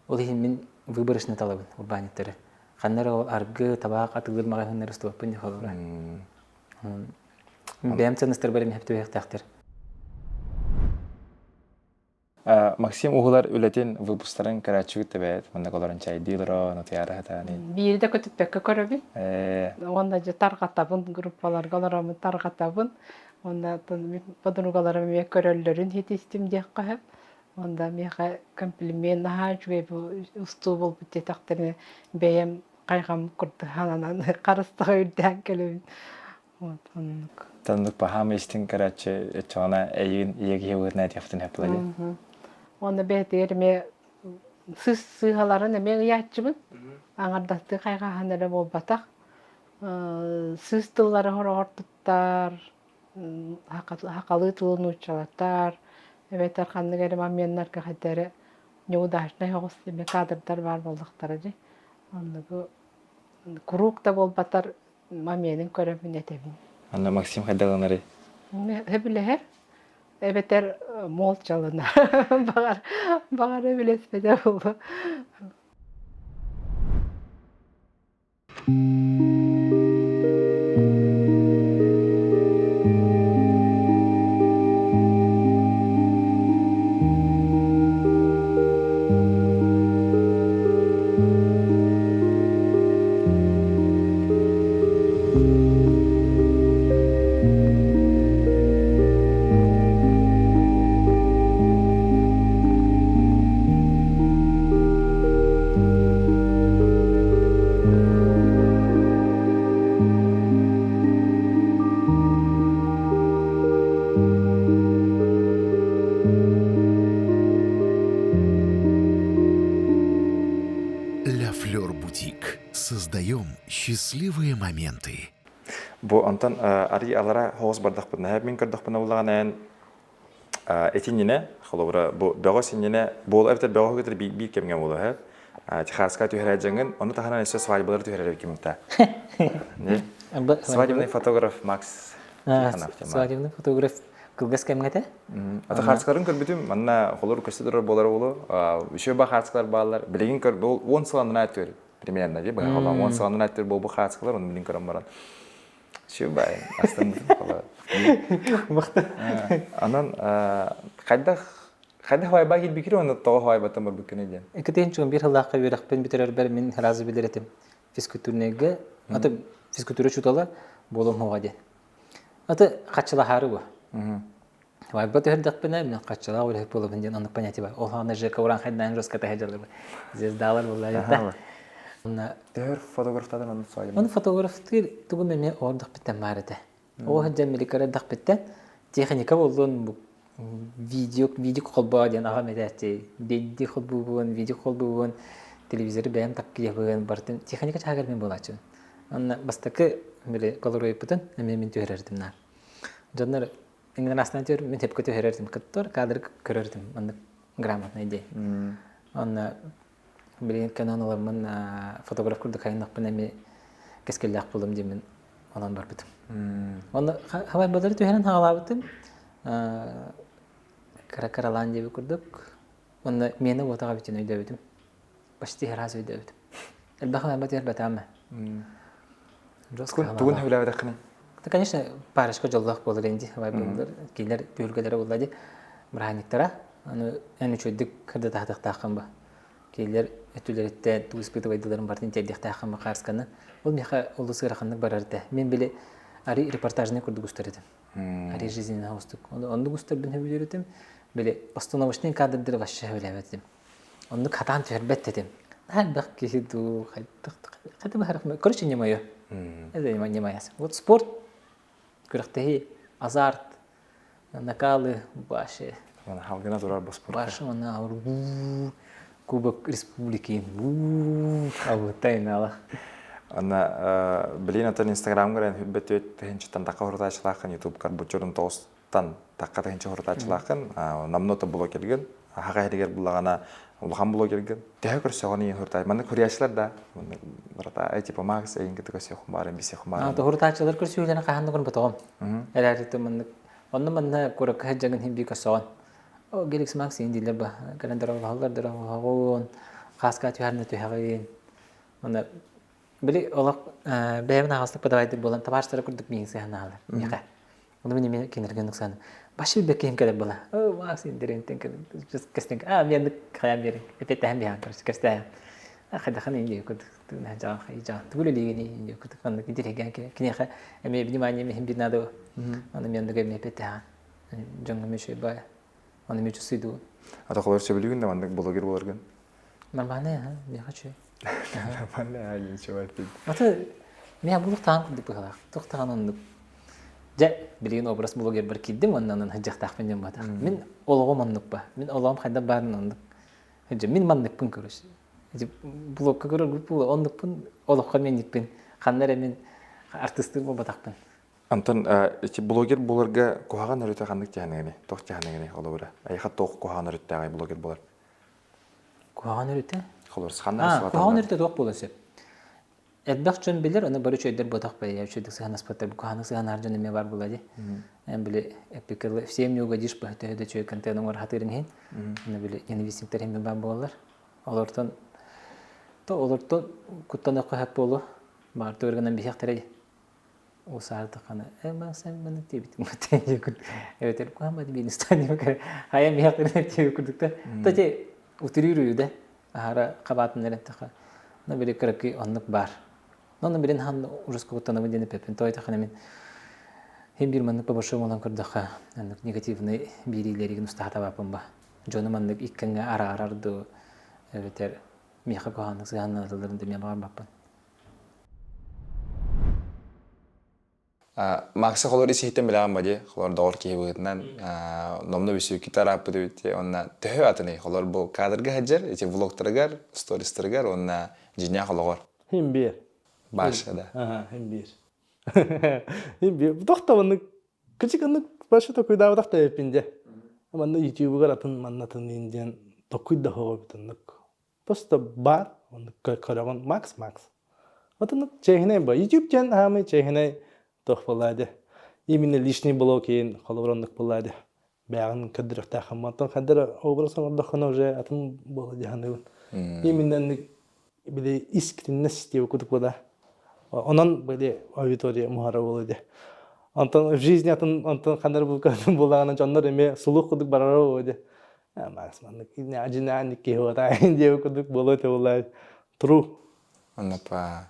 Ол иһин мин выборочно талабын урбаанньыттары. Ханна эрэ ол аргы, табаах атыылыыр маҕаһыыннары устубаппын дии холобура. Бэйэм ценностарбар эмиэ сөптөөхтөөхтөр. Максим уһулар үлэтин выпустарын көрөөччүгүт тэбээт маннык олорон чайдыы олорон утуйаары сатаан Биири да көтүппэккэ көрөбүн. Уонна дьэ тарҕатабын, группаларга олороммун тарҕатабын. Уонна подругаларым эмиэ көрөллөрүн иһитистим диэххэ сөп. Онда миэхэ комплимент наһаа үчүгэй бу устуу буолбут диэтэхтэринэ бэйэм хайҕам курдук сананан харыстаҕа үрдээн кэлэбин. Вот оннук. Тоннук паһаам истин көрөөччү оччоҕуна эйигин ийэ киһи быһыытынан этиэхпитин сөп дии. Уонна бэйэтигэр эмиэ сыыс сыыһаларын эмиэ ыйааччыбын. Аҥардастыы хайҕааһын эрэ буолбатах. Сыыс тыллары хороҕор туттар, хахалыы тылы нууччалатар, эбэтэр ханнык эрэ моменнарга хайда эрэ неудачнай соҕус эмиэ кадрдар баар буоллахтара дии. Оннугу куруук да буолбатар моменын көрөммүн этэбин. Анда Максим хайдаланарый? Сөбүлэһэр. Эбэтэр молчаланар. Баҕар, баҕар эбилэспэтэ буолуо. Лафлер Бутик. Создаем счастливые моменты. Бу онтон арый алара хоҕус бардахпытына мин көрдөхпүнэ буллаҕына эн этинньинэ холобура бу бөҕө синньинэ буол эбэтэр бөҕө кытары биир кэмҥэ буолуо Техаска түһэрэр дьаҥын ону таһынан өссө свадьбалары түһэрэр кимта свадебный фотограф Макс Свадебный фотограф кылгас кэмҥэ этэ. Ата хаарскаларын көрбүтүм, манна холор көстө турар буолар уолу. Еще ба хаарскалар бааллар. Билигин көр, ол 10 сыл аннараа өттүгэр примерно дии, быһа холоон 10 сыл аннараа өттүгэр буолбут хаарскалар, оны билигин көрөн баран. Еще бай, астыммытым холо. Анан хайдах хайдах байбаа киирбикири онно тоҕо хоойбаттан барбыккыный диэн. Иккитин чугун биир сыллаахха үөрэхпин бүтэрэрбэр мин сразу билэр этим. Физкультурнайга, аты физкультура учуутала буолуом хуоҕа диэн. Аты хаччылаһаары бу. Вайба түһэрдэхпинэ, мин хаччылаах үлэһит буолабын диэн оннук понятие бар. Ол хаана ЖК уран жестко таһа Звездалар булла Онна Төһөр фотографтадан оннук свадебный. Оны фотографтыыр тугум эмиэ оордохпиттэн баар этэ. Ол сылдьан миликара техника боллун видео видео холбоо диэн аҕам этээччи видео холбуубун видео холбуубун телевизоры бэйэм таккыйабын барытын техника чааһыгар мин буолааччыбын Онно бастакы били колоруйпутун эмиэ мин түһэрэртим наар. Дьоннор иҥнэн түһэр, мин сөпкө түһэрэртим. Кыттор кадры көрөртүм. Маннык грамотный дии. Онно билигин кэнэн ыламмын фотограф курдук айыннахпын эмиэ кэскиллээх буолуом диэммин онон барбытым. Онно хабайбалары түһэрэн хаалаабытым. Кыра-кыралаан диэбит курдук. Онно миэнэ уотаҕа бүтүн өйдөөбүтүм. Почти сразу өйдөөбүтүм. Элбэх ылаабат эрбэтаама. Тугун сөбүлээбэтэххиний? Да, конечно, парочка дьоллоох буолар инди. Вайбыллар, кинилэр түһүлгэлэрэ буолла ди. Бырааһынньыктара. Аны эн үчүгэйдик кырдатаһатыахтааххын ба. Кинилэр өттүлэриттэн тугу испытывайдыларын барытын тиэрдиэхтээххин ба хаарсканы. Ол миэхэ олус ыараханнык барар этэ. Мин били ари репортажный курдук устар этим. Ари жизненный устук. Оннук устарбын сөбүлүүр этим. Били постановочный кадрдары вообще сөбүлээбэт этим. Оннук хатаан түһэрбэт этим. Элбэх киһи дуу, хайдах быһарах, короче, не мое. Это не моя. Вот спорт, күрэхтэһии, азарт, накалы, вообще. Халгына турар бу спорт. Башы она Кубок Республики. Абытай Ана билин атын Инстаграмгар эн хүрбэт тыһынчыттан такка хурутаачылаахын Ютубкар бучурун тоҕус тан такка тыһынча хурутаачылаахын намно блогергын хаха иһигэр буллаҕына улахан блогергын төһө көрсөҕүн ийин хурутаай маннык хуруйааччылар да барата типа Макс эйин кытта көрсүөхүм баарын бисиэхүм баарын Хурутааччылар көрсүһүүлэрин хаһан да көрбөтөҕүм. Эрээри маннык онно манна куракка сылдьаҥын иһин бии көрсөҕүн. О Геликс Макс иин дииллэр ба кэлэн дорообоһоллор дорообоһоҕун хааска түһэрнэ түһэҕин. Онно били олох бэйэбин аҕастык подавайдык буолан табаарыстара курдук миигин сыһанаалар миэхэ. Ону мин эмиэ кинилэргэ оннук санаан башы билбэт киһим кэлэр буола. Оо, Макс интэринтэн кэстэн аа мен хайаан биэриҥ эппиэттэһэн биһаан короче кэстэһэн хайдахан инди курдук жаан жаан тугу үлэлиигин инди курдук оннук интириэһиргээн киниэхэ эмиэ внимание миһин бир надо ону мен оннук эмиэ эппиэттэһэн дьоҥҥо эмиэ үчүгэй баай ону эмиэ чувствуйдугун А то сөбүлүүгүн да маннык блогер буоларгын Нормальный, ага, не хочу. Нормальный, а ничего ты. Аты мен булук таан курдук быһалаах. Туох таҕан оннук. Дьэ, билигин образ блогербар киирдим уонна онон сылдьыахтаахпын диэн буолбатах. Мин олоҕум оннук ба. Мин олоҕум хайдах баарын оннук. Дьэ, мин манныкпын көрүс. Блогка көрөр группа оннукпун, олоххо менникпин. Ханна эрэ мин артыстыыр буолбатахпын. Антон, ити блогер буоларга куһаҕан өрүтэ ханнык дьаһаныгыный? Туох дьаһаныгыный холобура? Айха туох куһаҕан өрүттээҕий блогер буолар? Куһаҕан өрүтэ? Холобур, ханна А, куһаҕан өрүтэ туох буолуон сөп? Элбэх дьон билэр, ону бары үчүгэйдэр буотах бэйэ, үчүгэйдик сыһыанаспыттар, куһаҕаннык сыһыанаһар дьон эмиэ баар буолла дии. Эн били эппиккэ всем не угодишь төһө да үчүгэй контент оҥоро сатыырын иһин, ону били ненавистниктэр эмиэ баар буолаллар. Олортон то олортон куттаныахха сөп буолуо. Баар тугу биһиэхтэрэ дии. Усаардаххана э ман маны диэбитим эбэтэр куһаамат биинистан хайа миэхтэрин диэбит курдук да то те утуруурую да аһара хабаатын эрэнтэхэ но били кыракый оннук баар но билин хан ужас куттанабын диэн эппэппин тойтахана мин хим бир маннык по большому олан көрдөххө оннук негативный биэриилэригин устаатабааппын ба дьону маннык иккэҥҥэ араарар дуу эбэтэр миэхэ куһааннык сыһыаннаатыларын да миэ баҕарбаппын. Макса холор ис-иһиттэн билэҕин ба дии, холор доҕор киһи быһыытынан номно бүсүүккүтэ арааппыт эбит дии. Уонна төһө атыный холор бу кадрга сылдьар, ити влогтарыгар, стористарыгар уонна дьиҥнээх олоҕор? Хим биир. Баша да. Ага, хим биир. Хим биир. Тохтованнык кычык аннык баша токуйдаабатах да эбиппин дьэ. Манна ютубугар атын маннатын диэн токуй да хоҕобут оннук. Просто баар, оннук көрөҕүн Макс Макс. Отоннук чээһинэй ба. YouTube диэн аамый чээһинэй туох буоллаа дии. Именно личный блог иин холобур оннук буоллаа дии. Бэйэҕин көрдөрүөхтээххин. Онтон хайда эрэ образ оҥордоххуна уже атын буола дии саныыбын. Именно оннук били искренность диэбит курдук буолаа. Онон били аудитория муһара буолуо дии. Онтон в жизни атын онтон ханна эрэ булкатын буоллаҕына дьоннор эмиэ сулук курдук барара буолуо дии. Макс маннык дьинаанник киһи буолаайын диэбит курдук буолуо этэ буоллаа. True. Оннопа.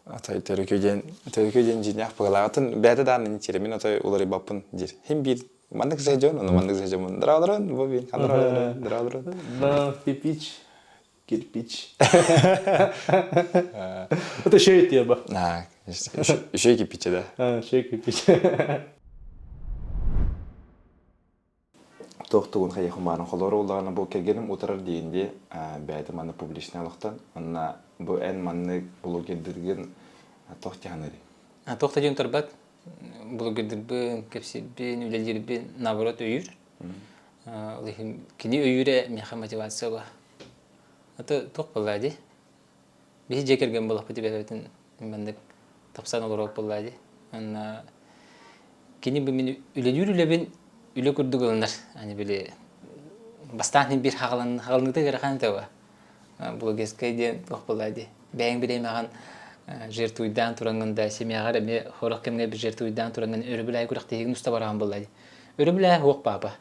Отой төрүкү диэн төрүкү диэн дьиҥнээх быһылааҕытын бэйэтэ даҕаны тиэрэмин отой уларыйбаппын диир. Хим биир маннык сыһдьон, ону маннык сыһдьоммун. Драаларын, бу биин, ханнараларын, драаларын. Да, кирпич. Кирпич. Это еще и теба. А, еще и кирпич, да? Еще и кирпич. Туох тугун хайыхумаарын холоро улаҕана бу кэргэним утарар диэн дии бэйэтэ манна публичнай олохтон онно бу эн маннык блогердыргын туох дьаһанырый? Туох да диэн утарбат блогердырбын, кэпсиирбин, үлэлиирбин наоборот өйүүр. Ол иһин кини өйүүрэ миэхэ мотивация ба. Это туох буолла дии? Биһи дьиэ кэргэн буолахпыт бэйэбитин маннык тапсан олоруох буоллаа дии. Уонна кини бу мин үлэлиир үлэбин үлэ курдук ылынар. Аны били бастаан иһин биир хаҕалан хаҕалыныыта ыарахан этэ ба. Блогерскай диэн туох буоллаа дии. Бэйэҥ бириэмэҕин жертвуйдаан тураҥҥын да семьяҕар эмиэ сорох кэмҥэ жертвуйдаан тураҥҥын өрөбүл аайы күрэхтэһиигин уста бараҕын буоллаа дии. Өрөбүл аайы суох паапа.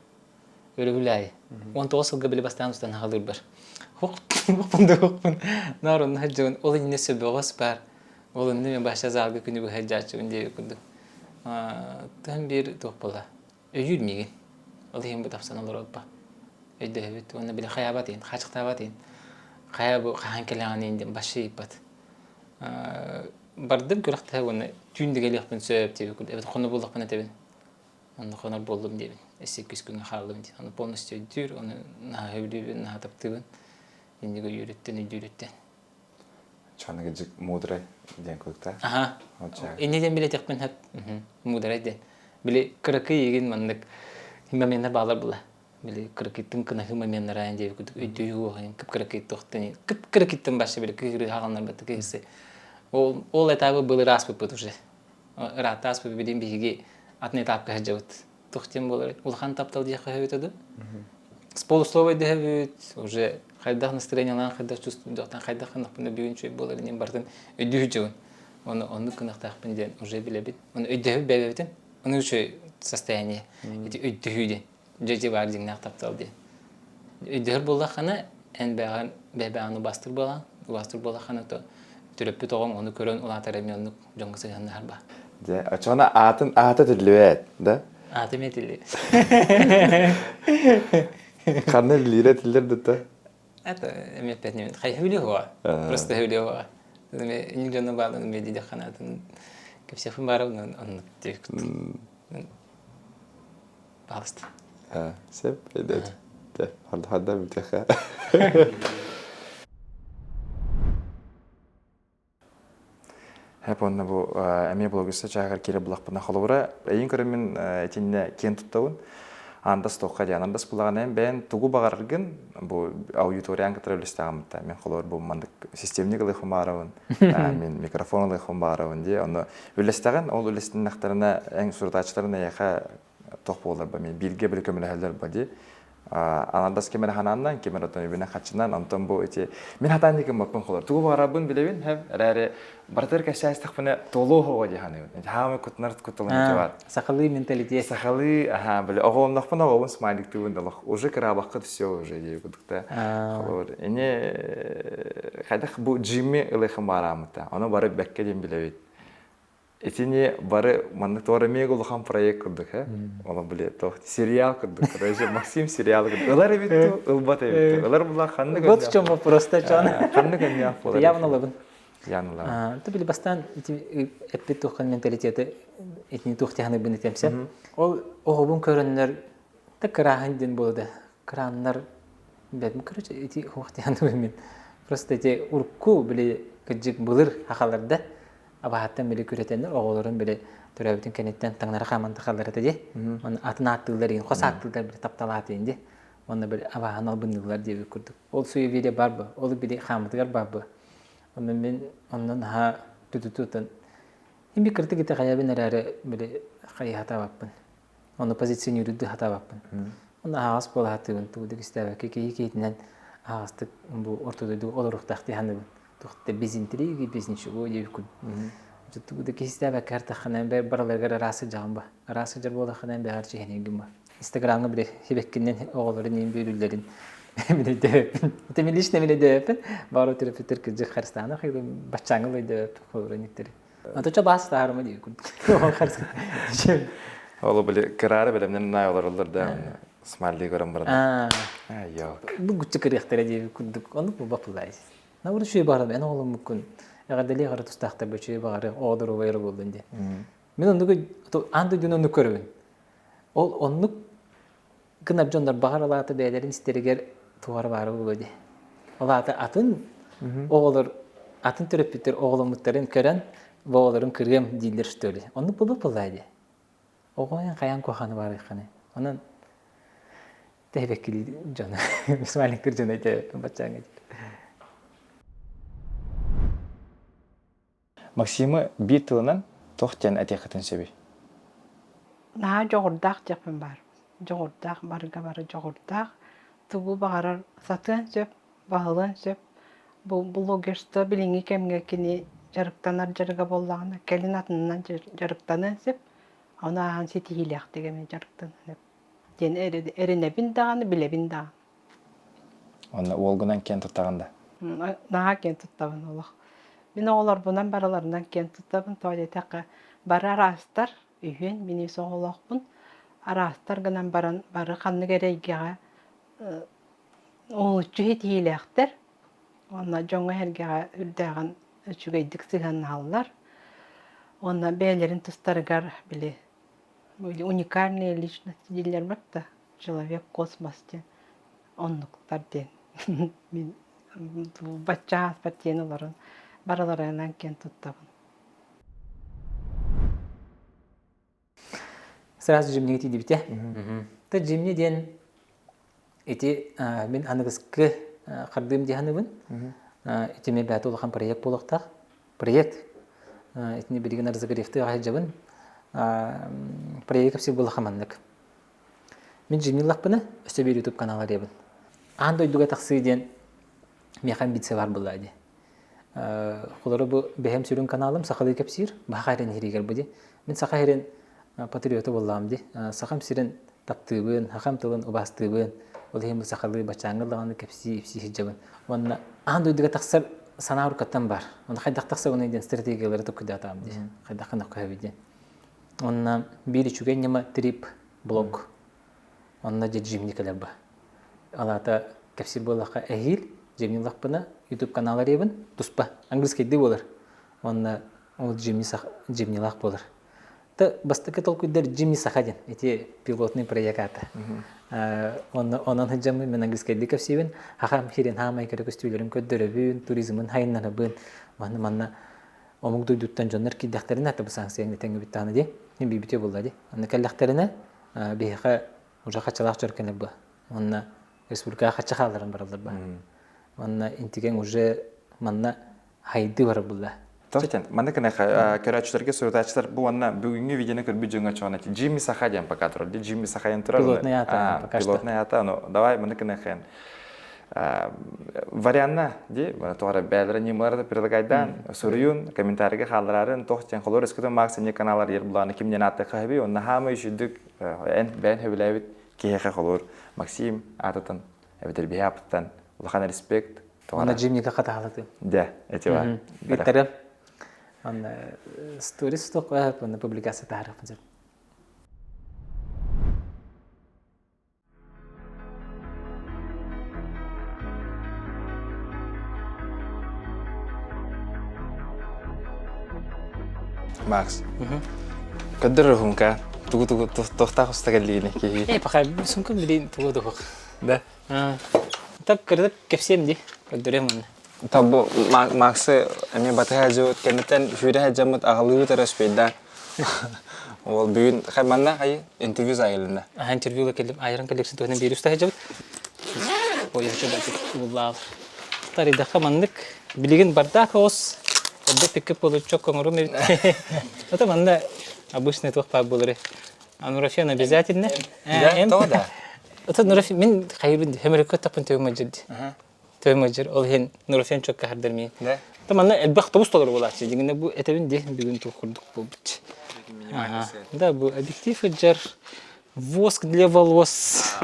Өрөбүл аайы. 19 сылга били бастаан устан хаалыырбар. Хуохпун да хуохпун. Наар онно сылдьабын. Ол иннинэ сөбөҕөс баар. Ол иннинэ мен баша залга күнү быһа сылдьааччыбын диэбит курдук. Тыһын биир туох буолла. Өйүүр миигин. Ол иһин бу тапсан олоробуппа. Өйдөһөбүт. Уонна били хайаабат иһин, хаачыктаабат иһин. Хайа бу хаһан кэлэҕин диэн башы ыйыппат. Бардым күрэхтэһэ уонна түүн да кэлиэхпин сөп диэбит курдук. Эбэтэр хоно буоллахпына этэбин. Онно хонор буоллум диэбин. Өссө иккис күҥҥэ хааллым диэн. Ону полностью өйдүүр, ону наһаа сөбүлүүбүн, наһаа таптыыбын. Инник өйүүрүттэн, өйдүүрүттэн. Чаныгы дьик мудрай диэн курдук Аха. Инни диэн билэтиэхпин сөп. Мудрай диэн. Били кыракый игин маннык моменнар баалар була. Били кыракыйтын кынаһыы моменнара диэбит курдук өйдүү уоһайын кып-кыракый туохтан кып-кыракыйтын башы били кыһырыы хааланар бата кыһысы. Ол ол этабы былыр ааспыппыт уже. Ыраатта ааспыт билин биһиги атын этапка сылдьабыт. Туох диэн буолар? Улахан таптал диэххэ сөбүтэ дуу? С полуслова дөһөбүт, уже хайдах настроениялаан хайдах чувствуйдуохтан хайдах гынахпына бүгүн үчүгэй буолар диэн барытын өйдүү сылдьабын. Ону оннук гынахтаахпын диэн уже билэбит. Ону өйдөһөбүт бэйэбитин. Ону үчүгэй состояние. Ити өйдөһүү диэн. Дьэ баар дьиҥнээх таптал диэн. Өйдөһөр буоллаххына, эн бэйэҕин бэйэҕин убаастыыр буолаҕын. Убаастыыр буоллаххына, то төрөппүт оҕоҥ ону көрөн улаатар эмиэ оннук дьоҥҥо сыһыаннаһар ба. Дьэ, оччоҕуна аатын аата этиллибэт, да? Аата эмиэ этиллибэт. Ханна этиллиирэ этиллэр да то? Это эмиэ эппэтинэбин. Хайа билиэҕэ. Просто билиэҕэ. Эми инник дьоно баалын эмиэ диэххэ наатын кэпсиэхпин баарабын оннук диэбит. Пожалуйста. Сөп, эдэр. Ханда бүтүөххэ. Хэп онно бу эмиэ блогерство чааһыгар киирэ булахпына холобура эйин көрөммүн итиннэ киэн туттабын андас туохха диэн андас булаҕына эн бэйэн тугу баҕараргын бу аудиториян кытары үлэстэҕиммитэ мен холобур бу маннык системник ылыахпын баҕарабын мин микрофон ылыахпын баҕарабын дии ону үлэстэҕин ол үлэстиннэхтэринэ эн сурутааччыларын эйиэхэ тох буолар ба бииргэ били көмөлөһөллөр ба ди анардас ким эрэ ханааннан ким эрэ оттон үбүнэн хаччынан онтон бу ити мин хатаан дикин баппын холор тугу баҕарарбын билэбин хэм эрээри барытыгар кэсээстэхпинэ толуо хоҕо дии саныыбын хаамай кутунар кутталын бар сахалыы менталитет сахалыы аха били оҕолоннохпун оҕобун смайликтыыбын да олох уже кыраабакка все уже дии кудукта холор ини хайдах бу Джимми ылыхын баараамыта ону бары бэккэ диэн билэбит Итини бары маннык туора эмиэ улахан проект курдук, э? Ону били туох сериал курдук. Короче, Максим сериал курдук. Ылар эбит ту, ылбат эбит ту. Ылар була ханнык Вот в чем вопрос, чон. Ханнык эмиэ буолар. Явно ылабын. Ян Ты били бастаан ити эппит туоххан менталитеты итини туох тиһаныбын этемсэ. Ол оҕобун көрөннөр да кырааһын диэн буолда. Кырааннар бэм короче ити хуох тиһаныбын мин. Просто ити урукку били кыдьык былыр хахаларда абаһаттан били күрэтэннэр оҕолорун били төрөөбүтүн кэнниттэн таҥнары хааман тахаллар этэ дии. Оны атын ааттыыллар иин хос ааттыыллар били тапталаатын дии. Онно били абаһан албынныыллар диэбит курдук. Ол суеверие бар бу. Ол били хаамытыгар бар бу. Онно мин онно наһаа тутутутан Ими кырдык итэҕэйэбин эрээри били хайыһатаабаппын. Ону позиционируйду хатаабаппын. Онно аһаҕас буола сатыыбын тугу да кистээбэккэ киһи киһитинэн аһаҕастык бу орто дойдуга олоруохтаах дии саныыбын. Туох да без интриги, без ничего диэбиккин. Тугу да кистээбэккэ артаххына барыларыгар араас сылдьаҕын ба. Араас сылдьар буолаххына бэҕэр чиһинигин ба. Инстаграмҥа били сибэккинэн оҕолорун иин бүөлүүллэрин мин өйдөөбөппүн. Это мин лично мин өйдөөбөппүн. Бары төрөппүттэр кырдьык харыстаана баччааҥы өйдөөбөппүн холоруниктери. Анточа баас таарыма дии Ол били кыраары бэлэмнэн наай олороллор да смайлик көрөн баран. Бу гучча кырыахтара дии курдук оннук буолбаппылай. На үчүгэй баҕарым эн оҕоломмуккун эҕэрдэлии хара тустаахтар үчүгэй баҕары оҕо доруобай эрэ буоллун диэн. Мин оннук аан дойдуну оннук көрөбүн. Ол оннук гынар дьоннор баҕар алаата бэйэлэрин истэригэр туора баара буолуо дии. Ол аата атын оҕолор атын төрөппүттэр оҕоломмуттарын көрөн бу оҕолорун кырыам дииллэр что ли. Оннук буолбут буоллаа дии. Оҕо хайаан куһаҕаны баарыаххыный. Онон тэһибэккилии дьону смайликтыр дьону этэ баччааҥҥа Максимы биир тылынан туох диэн этиэххитин сөбүй? Наһаа дьоҕурдаах диэхпин баар. Дьоҕурдаах, барыга бары дьоҕурдаах. Тугу баҕарар сатыан сөп, баһылыан сөп. Бу блогерство билиҥҥи кэмҥэ кини дьарыктанар дьарыга буоллаҕына, кэлин атынынан дьарыктаныан сөп. Ону ааһан ситиһиилээхтик эмиэ дьарыктаныан сөп диэн эрэнэбин даҕаны, билэбин даҕаны. Онно уолгунан киэн туттаҕын да? Наһаа киэн туттабын олох. Мин оҕолорбунан барыларынан киэн туттабын. Тоҕо диэтэххэ, бары араастар, үһүөн мин үс оҕолоохпун. Араастар гынан баран бары ханнык эрэ эйгэҕэ уһулуччу ситиһиилээхтэр. Уонна дьоҥҥо-сэргэҕэ үрдээҕин үчүгэйдик сыһыаннаһаллар. Уонна бэйэлэрин тустарыгар били уникальные личности дииллэр да человек космос диэн оннуктар диэн мин бачча ааспат диэн олорон барыларынан киэн туттабын. Сразу Джимнигэ тиийдибитэ. Та Джимни диэн ити мин аныгыскы хардыым диһаныбын. Ити мен бэйэтэ улахан проект буолуохтаах. Проект итини билигин разогревтыы сылдьабын. Проект кэпсиир буоллахха маннык. Мин дьиҥниллахпына, өссө биир YouTube канал арыйабын. Аан дойдуга тахсыы диэн миэхэ амбиция баар буолла дии. Холоро бу бэйэм сүрүн каналым сахалыы кэпсиир, баха эрин иһиригэр бу дии. Мин саха сирин патриота буоллаҕым дии. Сахам сирин таптыыбын, сахам тылын убаастыыбын. Ол иһин бу сахалыы баччааҥҥы даҕаны кэпсии ипсии сылдьабын. Уонна аан дойдуга тахсар санаа уруккаттан баар. Онно хайдах тахсабыный диэн стратегиялары толкуйдаатаҕым дии. Хайдах гына көһөбүй диэн. Онно биир үчүгэй ньыма трип блог. Онно дьэ Джимни кэлэр ба. Ол аата кэпсиир буоллахха эһиил Джимни ыллахпына YouTube канал арыйабын туспа английскайдыы буолар. Онно ол Джимни Джимнилаах буолар. Та бастакы толкуйдар Джимни Саха диэн ити пилотный проект аата. Онно онон сылдьаммын мен английскайдыы кэпсиибин. Хахам хирин хаамай көрө көстүүлэрин көрдөрөбүн, туризмын хайыннарабын. Манна манна омук дойдуттан дьоннор киирдэхтэринэ ата бу санкцияны тэҥҥэ бүттэҕинэ дии мин бүүбүтүө буолла дии онно кэллэхтэринэ биһиэхэ уже хаччалаах дьон кэлэр бу уонна республикаҕа хачча хаалларан бараллар ба уонна интигэҥ уже манна хайдыы барар булла Точно. Манна кынайха көрөөччүлэргэ сурутааччылар бу уонна бүгүҥҥү видеоны көрбүт дьоҥҥо чоҕун Джимми Саха диэн пока турар. Джимми Саха диэн турар. Пилотный ата пока что. Пилотный ата. Ну, давай манна кынайха варианна ди тоҕо бээлэрэ ньымалары да предлагайдаан суруйун комментарийга хаалларарын туох диэн холор өскөтүн Макс эмне каналар ер булааны ким диэн ааттыахха сөбүй онно хаамай үчүйдүк эн бэйэн сөбүлээбит киһиэхэ холуур Максим аатытын эбэтэр биһи аапыттан улахан респект Онно Джимника хатаалатым. Дэ, эти бар. Ыттарым. Онно сторис тоққа, онно публикация таарыппын. Макс. Көддөр уһунка. Тугу тугу тохтаах уста кэллигини киһи. Э, пока сумка билин тугу тугу. Да. Так кырдык кэпсиэм ди. Көрдөрөм онно. Табу Максы эмиэ батыһа дьыбыт кэнниттэн сүүрэ сылдьаммыт аҕалыыбыт эрэ успейдаан. Ол бүгүн хай манна хай интервью заайылынна. Аха интервью келдим. Айран коллекция туһунан биир уста сылдьабыт. Ой, хочу бачык уллаал. Тарыйдахха маннык билигин бардаах оҕус эрдэ пиккеп болуччок коҥорум эбит. Это манна обычный туох баар буолары. А Нурофен обязательно. Да, то да. Это Нурофен мин хайыбын хөмөрөккө таппын төбөм мадьырди. Төбөм мадьыр ол иһин Нурофен чокка хардar мин. Да. Та манна элбэх тобус толору буолааччы. Дьиҥинэ бу этэбин ди бүгүн туох курдук буолбут. Да, бу объектив ыджар Воск для волос.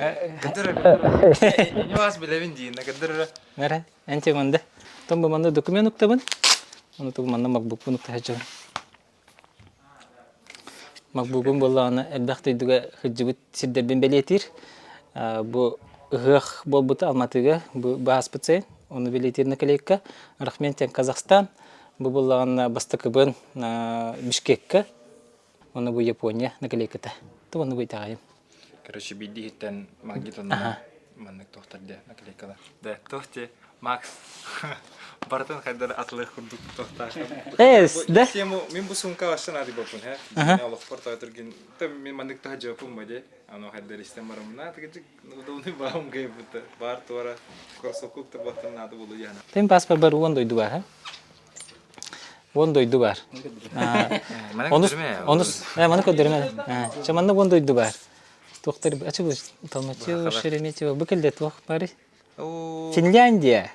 Не вас билэбин диин, кыдыр Нара, энте манда. Том бу манна документ уктабын. Оны тугу манна макбукпун уктаһачабын. Макбукум буоллаҕына элбэх дойдуга сылдьыбыт сирдэрбин бэлиэтиир. Бу ыһыах буолбута Алматыга бу бааспыт сайын. Ону бэлиэтиир наклейка. Рахментен Казахстан. Бу буоллаҕына бастакыбын Бишкекка Оны бу Япония наклейката. То оны бу итэҕэйим. Короче, биирдии иһиттэн магнит онно маннык тохтор де наклейкалар. Да, туох те Макс барытын хайдар атылых курдук тохтаах. Эс, да? Тему мин бу сумка ашсан ады бопун, хэ. Мен олохпор таатыргин, та мин маннык таха жапым баде. Ано хайдар истен барамына, тыгыжык удобный баам гайбыта. Бар туара кроссовкук та баттан надо булу яна. Тем паспорт бар уон дойду бар, Уон дойду бар. Онус, онус, маны көрдөрүмэ. Чэ, манна уон дойду бар. Туохтар, ачы бу Толмачево, Шереметьево, бу кэлдэ туох бары? Финляндия.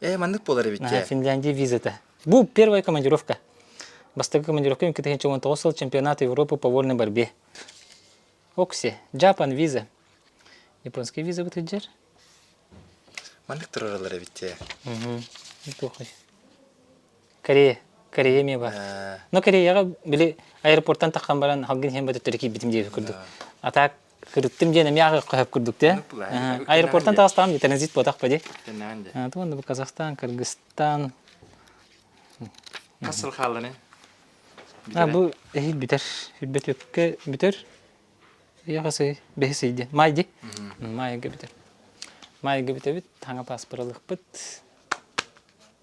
Э, маннык буолар эбит Финляндия визата. Бу первая командировка. Бастакы командировка 2019 сыл чемпионат Европы по вольной борьбе. Окси, Japan виза. Японская виза бытыджер. Маннык тураралар эбит дии. Неплохой. Корея. Корея эмиэ бар. Но Кореяҕа били аэропорттан таххан баран халгын иһэн бөтөттөрү киирбитим диэбит курдук. А так кырыттым диэн эмиэ аҕа хөп курдук те. Аэропорттан таҕыстаҕым дии транзит буотах ба дии. Тугун бу Казахстан, Кыргызстан. Хас сыл хаалланы? А бу эһи бүтэр. Бүтөккө бүтэр. Яхасы бэһис ыйди. Маай ди. Маайга бүтэр. Маайга бүтэбит, таҥа паспоралыхпыт.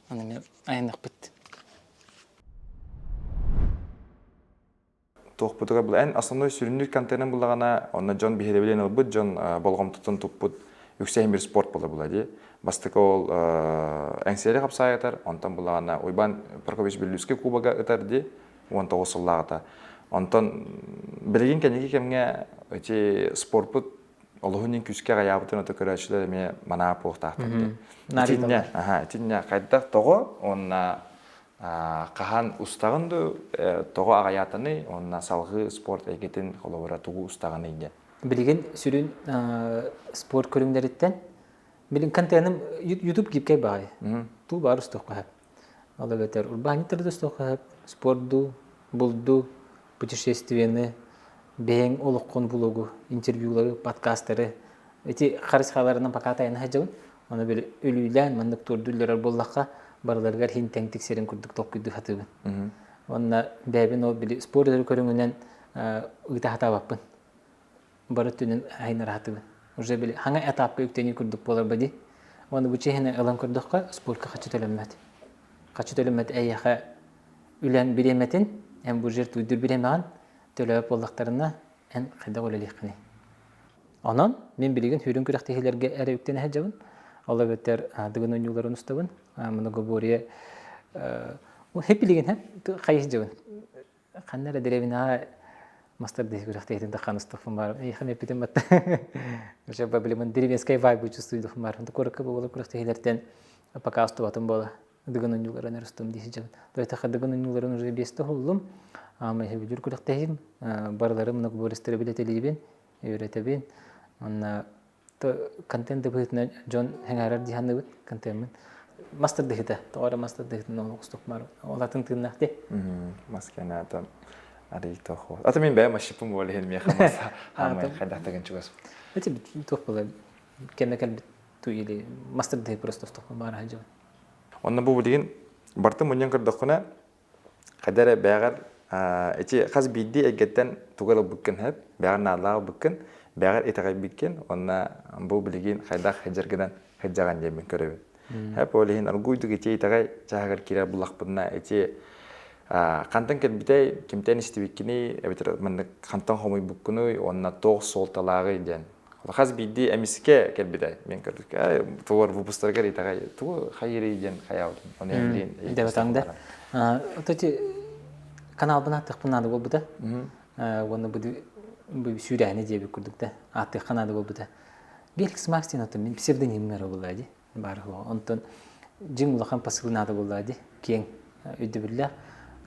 Аны мен айаннахпыт. Туохпутугар бу эн основной сүрүннүүр контентын буллаҕына, онно дьон биһирэбилин ылбыт, дьон болҕомтотун туппут үксэ иһин бир спорт буолар була дии. Бастакы ол Эҥсиэли хапсаайатар, онтон буллаҕына Уйбаан Прокопьевич Бүллүүскэй кубога ытар дии. 19 сыллааҕыта. Онтон билигин кэнники кэмҥэ ити спорпут олуһун күүскэ аҕайаабытын ото көрөөччүлэр эмиэ манаа буолуохтаахтар диэн. Итиннэ, аха, итиннэ хайдах тоҕо уонна хаһан устаҕын дуу, тоҕо аҕайаатаный уонна салҕыы спорт эйгэтин холобура тугу устаҕыный диэн. Билигин сүрүн спорт көрүҥнэриттэн билин контеным YouTube гибкэй баҕайы. Туу баар устуохха сөп. Ол эбэтэр урбаанньыттары да суох спорду, булду, путешествиены, бэйэҥ олоххун блогу, интервьюлары, подкастары ити харысхаларынан пока тайана сылдьабын. Ону били өлүүлээн маннык туордуулларар буоллахха барыларыгар хин тэҥ тиксэрин курдук толкуйдуу сатыыбын. Уонна бэйэбин ол били спорт көрүҥүнэн ыыта сатаабаппын. бары өттүнэн айнараатыбын. Уже били хаҥа этапка үктэнии курдук буолар ба дии. Уонна бу чиэһинэ ылан көрдөххө, спортка хаччы төлөммөт. Хаччы төлөммөт эйиэхэ үлэн бириэмэтин, эн бу жертвуйдуур бириэмэҕин төлөөбөт буоллахтарына, эн хайдах үлэлиэххиний? Онон мин билигин сүүрүн күрэхтэһиилэргэ эрэ үктэнэ сылдьабын. Ол эбэтэр дыгын оонньууларын устабын. Многоборье хэп билигин хэп хайы сылдьабын. Ханна эрэ дэриэбинэҕэ мастар күрэхтэһиитин тахханыстахпын баар эйиэхэ эппитим батта уже блин деревенская вайбы чувствуйдухпун баар куоракка буола күрэхтэһиилэртэн пока устубатым буола дыгын онньууларын устум дии сылдьабын тойтаха дыгын онньууларын уже биэстэ уһуллум аама иһибүдүр күрэхтэһиим барылары многоборецтары билэтэлиибин үөрэтэбин уонна контент да быһыытынан дьон сэҥээрэр дии саныыбыт контеммын мастер дыһыта тоҕо эрэ мастер дыһытын ол устукмар ол атын тыыннаах дии масканата арый тохо ата мин бэйэм машиппын буол иһин миэхэ мас хаамай хайдах тагын чугас эти туох буолар кэмэ кэлбит ту или мастер дыһы просто устукмар баар сылдьабын онно бу билигин. Бартын мунньан көрдөххүнэ, хайда эрэ бэйэҕэр ити хас биирдии эйгэттэн тугу эрэ ылбыккын сөп, бэйэҕэр наадалаах ылбыккын, бэйэҕэр итэҕэйбиккин уонна бу билигин хайдах сылдьаргынан сылдьаҕын диэммин көрөбүн. Сөп, ол иһин оргууйдук ити итэҕэй чааһыгар киирэр буллахпытына ити хантан кэлбитэй, кимтэн истибиккиний, эбэтэр маннык хантан хомуйбуккунуй уонна туох суолталааҕый диэн Хас биирдии эмискэ кэлбитэ. Мен көрдүк. Тугар выпустаргар итэҕэй тугу хайырый диэн хайаабытым. Оны эмилиин Дебатаҥ да. Ототи каналбын ааттыахпын наада буолбута. Уонна бу бу сүүрээни диэбит курдук да ааттыахха наада буолбута. Геликс Макс диэн отон мин псевдониммэр буолла дии. баар суоҕа. Онтон дьиҥ улахан посыл наада буоллаҕа дии, киэҥ өйдөбүллээх.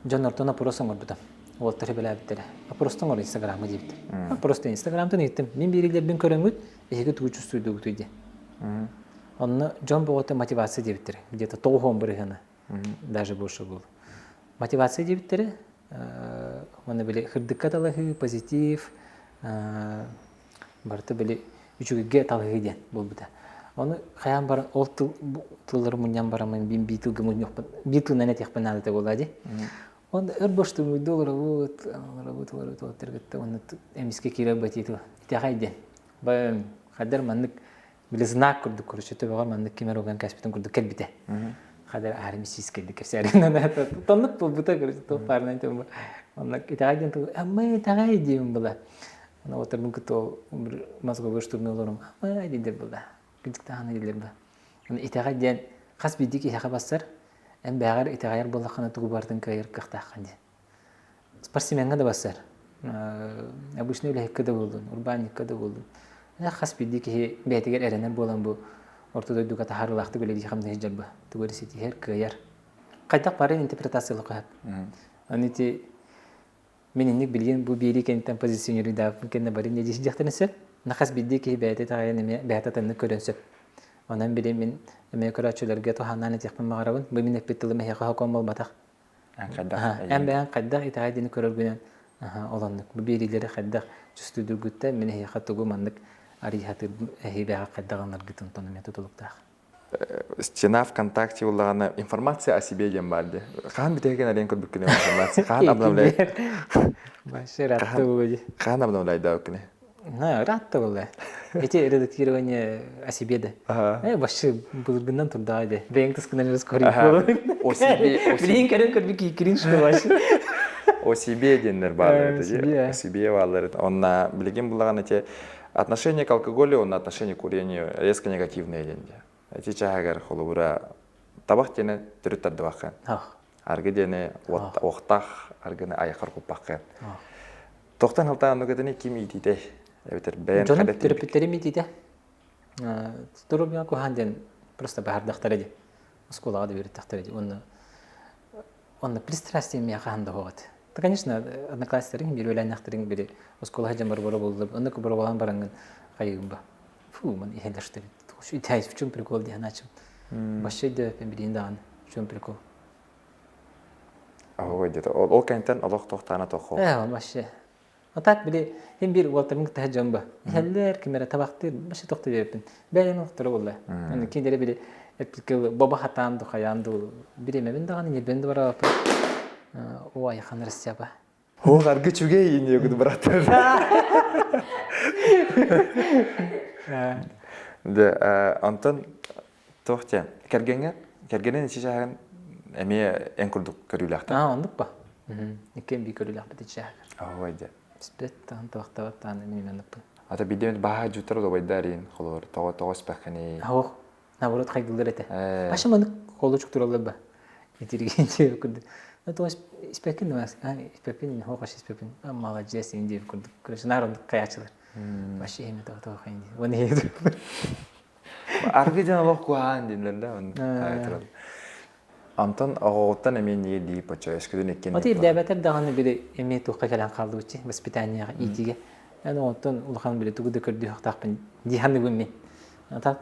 Дьон ортон опрос оҥорбута. Уолаттар сүбэлээбиттэрэ. Опростон оҥор Инстаграмҥа диэбиттэр. Просто Инстаграмтан ыйыттым. Мин биэриилэрбин көрөҥҥүт, эһиги тугу чувствуйдугутуй диэн. Онно дьон бөҕөтө мотивация диэбиттэрэ. Где-то 90 бырыһыана даже больше было. Мотивация диэбиттэрэ, уонна били хырдыкка талаһыы, позитив, барыта били үчүгэйгэ талаһыы диэн буолбута. Ону хайаан баран ол тыл тыллары мунньан бараммын бин биир тылга мунньуохпун биир тылынан этиэхпин наада буолла дии. Онно өр боштумуйду олоробут, олоробут, олоробут, олоробут уонна эмискэ киирэр бати тыл итэҕэй диэн. Бам хаддар маннык били знак курдук короче төбөҕөр маннык ким эрэ уган кэспитин курдук кэлбитэ. Хаддар аарым сиискэйдик кэпсээрин тоннук буолбута короче туох баарынан Онно итэҕэй диэн тыл амма итэҕэй диэбин была. Аны оторбун кытта ол мозговой штурмы олорум амай дииллэр буолла. Кырдьыктааҕына дииллэр ба. Аны итэҕэй диэн хас биирдии киһиэхэ бассар, эн бэйэҕэр итэҕэйэр буоллаххына тугу барытын кыайар кыахтааххын диэн. Спортсмеҥҥа да бассар. Обычный үлэһиккэ да буоллун, урбаанньыкка да буоллун. Хас биирдии киһи бэйэтигэр эрэнэр буолан бу орто дойдуга таһаарыылаахтык үлэлии хамныы сылдьар бу. Тугу эрэ ситиһэр, кыайар. Хайдах бары интерпретациялык сөп. Аны ити Мин инник билигин бу биэрии кэнниттэн позиционируйдаабыппын кэннэ бары инньэ дии сылдьыахтарын сөп. На хас биирдии киһи бэйэтэ итэҕэйэн эмиэ бэйэтэ атыннык көрөн сөп. Онон били мин эмиэ көрөөччүлэргэ туһааннаан этиэхпин баҕарабын. Бу мин эппит тылым эһиэхэ сокуон буолбатах. Эн хайдах Эн бэйэҥ хайдах итэҕэй диэни көрөргүнэн ол оннук. Бу биэриилэри хайдах чувствуйдургуттан мин эһиэхэ тугу маннык арыйыһатыырбын эһиги бэйэҕит хайдах ылынаргытын онтон эмиэ тутулуктаах. Стена ВКонтакте буллаҕына информация о себе диэн баар дии. Хаһан бүтэһигин арыйан көрбүккүнүй информация? Хаһан обновляй? Вообще ыраатта буолуо дии. Хаһан обновляйдаабыккыный? Ыраатта буолла. Эти редактирование о себе да. Э, вообще былыргыннан турдаҕа дии. Бэйэҥ тускунан разговаривать буолуо. О себе, Билигин көрөн көрбүт кринж вообще. О себе диэннэр бааллар этэ дии. О себе бааллар этэ. Онна билигин буллаҕына эти Отношение к алкоголю уонна отношение к курению резко негативные диэн дии. Ити чааһыгар холобура табах диэни төрүт тардыбаккын. Аргы диэни уохтаах аргыны айахар куппаккын. Тохтон халтаан оннук ким иититэй? Эбэтэр бэйэн Дьонум төрөппүттэрим иитиитэ. Здоровья куһаан диэн просто баһардахтара дии. Оскуолаҕа да үөрэттэхтэрэ дии. Уонна Онно пристрастие миэхэ хаһан да суох этэ. Да, конечно, одноклассниктарыҥ биир үөлээннэхтэриҥ били оскуола сылдьан бороборо буолла. Онно бороболоон бараҥҥын хайыгын ба. Фу, ман иһэллэр что ли. В чем прикол дии санааччым. Вообще өйдөөбөппүн билигин даҕаны. В чем прикол? Ой, где-то ол кэнтэн олох тохтаана тохо. Э, вообще. А так били син биир уолтарбын кытта дьон ба. Иһэллэр, ким эрэ табахтыыр, вообще тохто диэбиппин. Бэйэм охторо буолла. Аны кинилэри били эппиккэ боба хатаан ду хайаан ду бириэмэбин даҕаны ньирбэн да барааппын. О айхан Растяпа. О, аргы чүгэй иньегут браттар. Да, онтон туох диэн кэргэҥҥэ кэргэнин ичи чааһын эмиэ эн курдук көрүүлээхтэр. Аа, оннук ба. Иккиэн бии көрүүлээхпит ичи чааһыгар. Ой дьэ. Испэт таһын туохтабат тааны мин именно Ата биирдэ баһа дьуттар удобайдар иин холобур тоҕо тоҕо испэххиний. Ох, наоборот хайгыллар этэ. Аша маннык холучук тураллар ба. Итиргин диэбит курдук. Ну то испэккин а испэппин хоқаш испэппин молодец ин диэбит курдук. Короче, наар оннук хайаачылар. Вообще эми тоҕо тоҕо хайын дии. Уон Аргы дьон олох куһаан дииллэр да турар. Антон оҕоҕуттан эмиэ нии дии почо өскөтүн иккин Оти ирдээбэтэр даҕаны били эмиэ туохха кэлэн хаалдыбыччы воспитанияҕа иитиигэ. Эн оҕоттон улахан били тугу да көрдүөхтаахпын дии саныыбын мин. Ата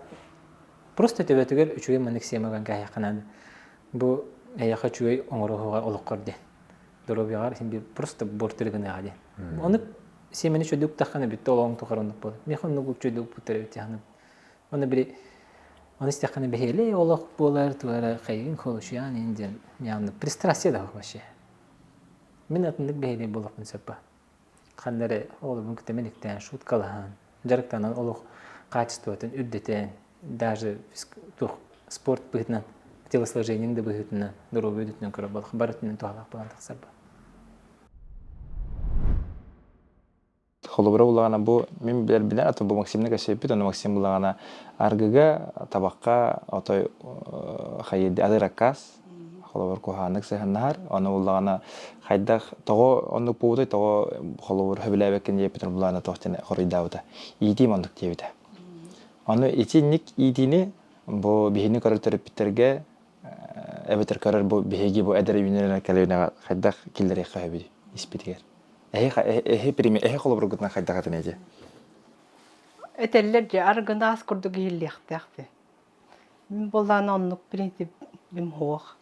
просто төбөтүгэр үчүгэй маннык сиэмэгэн кээһиэххэ наада. Бу эйиэхэ үчүгэй оҥоруоҕа олоххор диэн. Доруобуйаҕар син биир просто буортур гыныаҕа диэн. Ону сиэмэни үчүгэйдик уктаххына бүттэ олоҕуҥ тухары оннук буолар. Миэхэ оннук үчүгэйдик укпуттар эбит дии саныыбын. Уонна били. Оны истэххинэ бэһиэлэй олох буолар, туга эрэ хайыгын холучуйаан иһин диэн явно пристрастие да вообще. Мин атыннык бэһиэлэй буолуохпун сөп ба. Ханна эрэ оҕолорбун кытта мэниктээн, шуткалаһан, дьарыктанан олох качествотын үрдэтэн, даже туох спорт быһыытынан, телосложениең да быһыытынан, доруобуйа өттүнэн көрөр буоллах, бары өттүнэн туһалаах буолан тахсар ба. Холобура буллаҕына бу мин билэрбинэн атын бу Максимна кэпсэппит, ону Максим буллаҕына аргыга, табахха отой хайы адыр аккаас холобур куһааннык сыһаннаһар, ону буллаҕына хайдах тоҕо оннук буолбутай, тоҕо холобур сөбүлээбэккин диэппитин буллаҕына туох диэн хоруйдаабыта. Иитиим оннук диэбитэ. Ону итинник иитиини бу биһини көрөр төрөппүттэргэ эбэтэр көрөр бу биһиги бу эдэр үүнэр кэлиэнэҕэ хайдах киллэриэххэ сөбүй испитигэр? Эһи эһи прими эһи холобургутунан хайдах этин эти? Этэллэр дьэ аргынаас курдук иһиллиэхтээх дии. Мин буоллаҕына оннук принципим суох.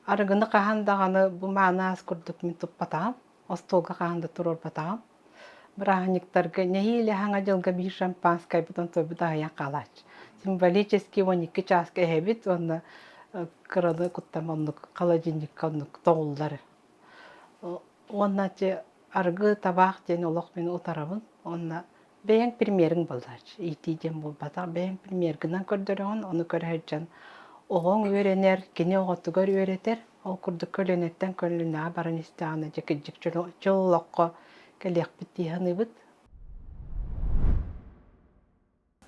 Арыгыны хаһан даҕаны бу маанаас курдук мин туппатаҕым, остуолга хаһан да туруорбатаҕым. Бырааһынньыктарга нэһиилэ Саҥа дьылга биир шампанскайбытын сойбут аһыйан хаалааччы. Символически 12 чааска эһэбит уонна кыраны куттан оннук холодильникка оннук тоҕуллар. Уонна арыгы, табаах диэн олох мин утарабын. Уонна бэйэҥ примериҥ буоллаач. Иитии диэн буолбатах. Бэйэҥ примергынан көрдөрөҕүн, ону көрө сылдьан оҕоҥ үөрэнэр, кини оҕотугар үөрэтэр. Ол курдук көлүөнэттэн көлүөнэҕэ баран истэҕинэ дьэ кырдьык чөл олоххо кэлиэхпит дии саныыбыт.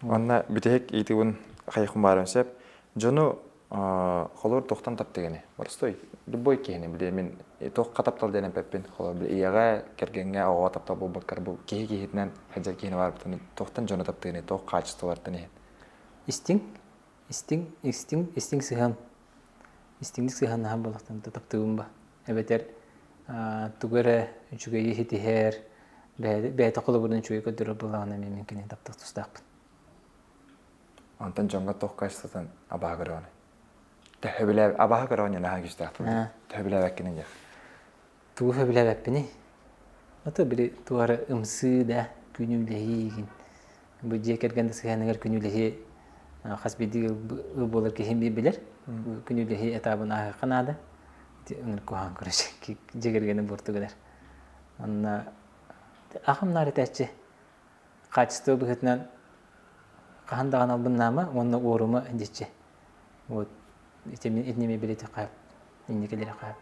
Уонна бүтэһик ыйытыыбын хайыхпын баарым сөп. Дьону холобур туохтан таптыгыный? Боростуой любой киһини били мин туохха таптал диэн эппэппин. Холобур били ийэҕэ, кэргэҥҥэ, оҕоҕо таптал буолбаккар бу киһи киһитинэн сылдьар киһини баарбытын туохтан дьону таптыгыный, туох хаачыстыбалартан иһин? Истиҥ, истиҥ, истиҥ, истиҥ сыһыан. Истиҥник сыһыаннаһар буоллахтан таптыыбын ба. Эбэтэр тугу эрэ үчүгэйи ситиһэр, бэйэтэ холобурун үчүгэй көрдөрөр буоллаҕына эмиэ мин кинини таптыах тустаахпын. Онтон дьоҥҥо туох качествотын абааһы көрөҕүнүй? Төһө абааһы көрөҕүн наһаа күүстээх Төһө билээбэккиний диэх. Тугу сөбүлээбэппиний? Ото били туох эрэ ымсыы да, күнүүлэһии Бу дьиэ кэргэн да сыһыаныгар күнүүлэһии хас биирдии ыал буолар киһи билэр. Күнүүлэһии этабын ааһыахха наада. Ити ынырык куһаҕан короче дьиэ кэргэни буорту гынар. Онно ахым наар этээччи хаачыстыба быһыытынан хаһан даҕаны албыннаама уонна уорума диэччи. Вот итини билити хаап инникилери хаап.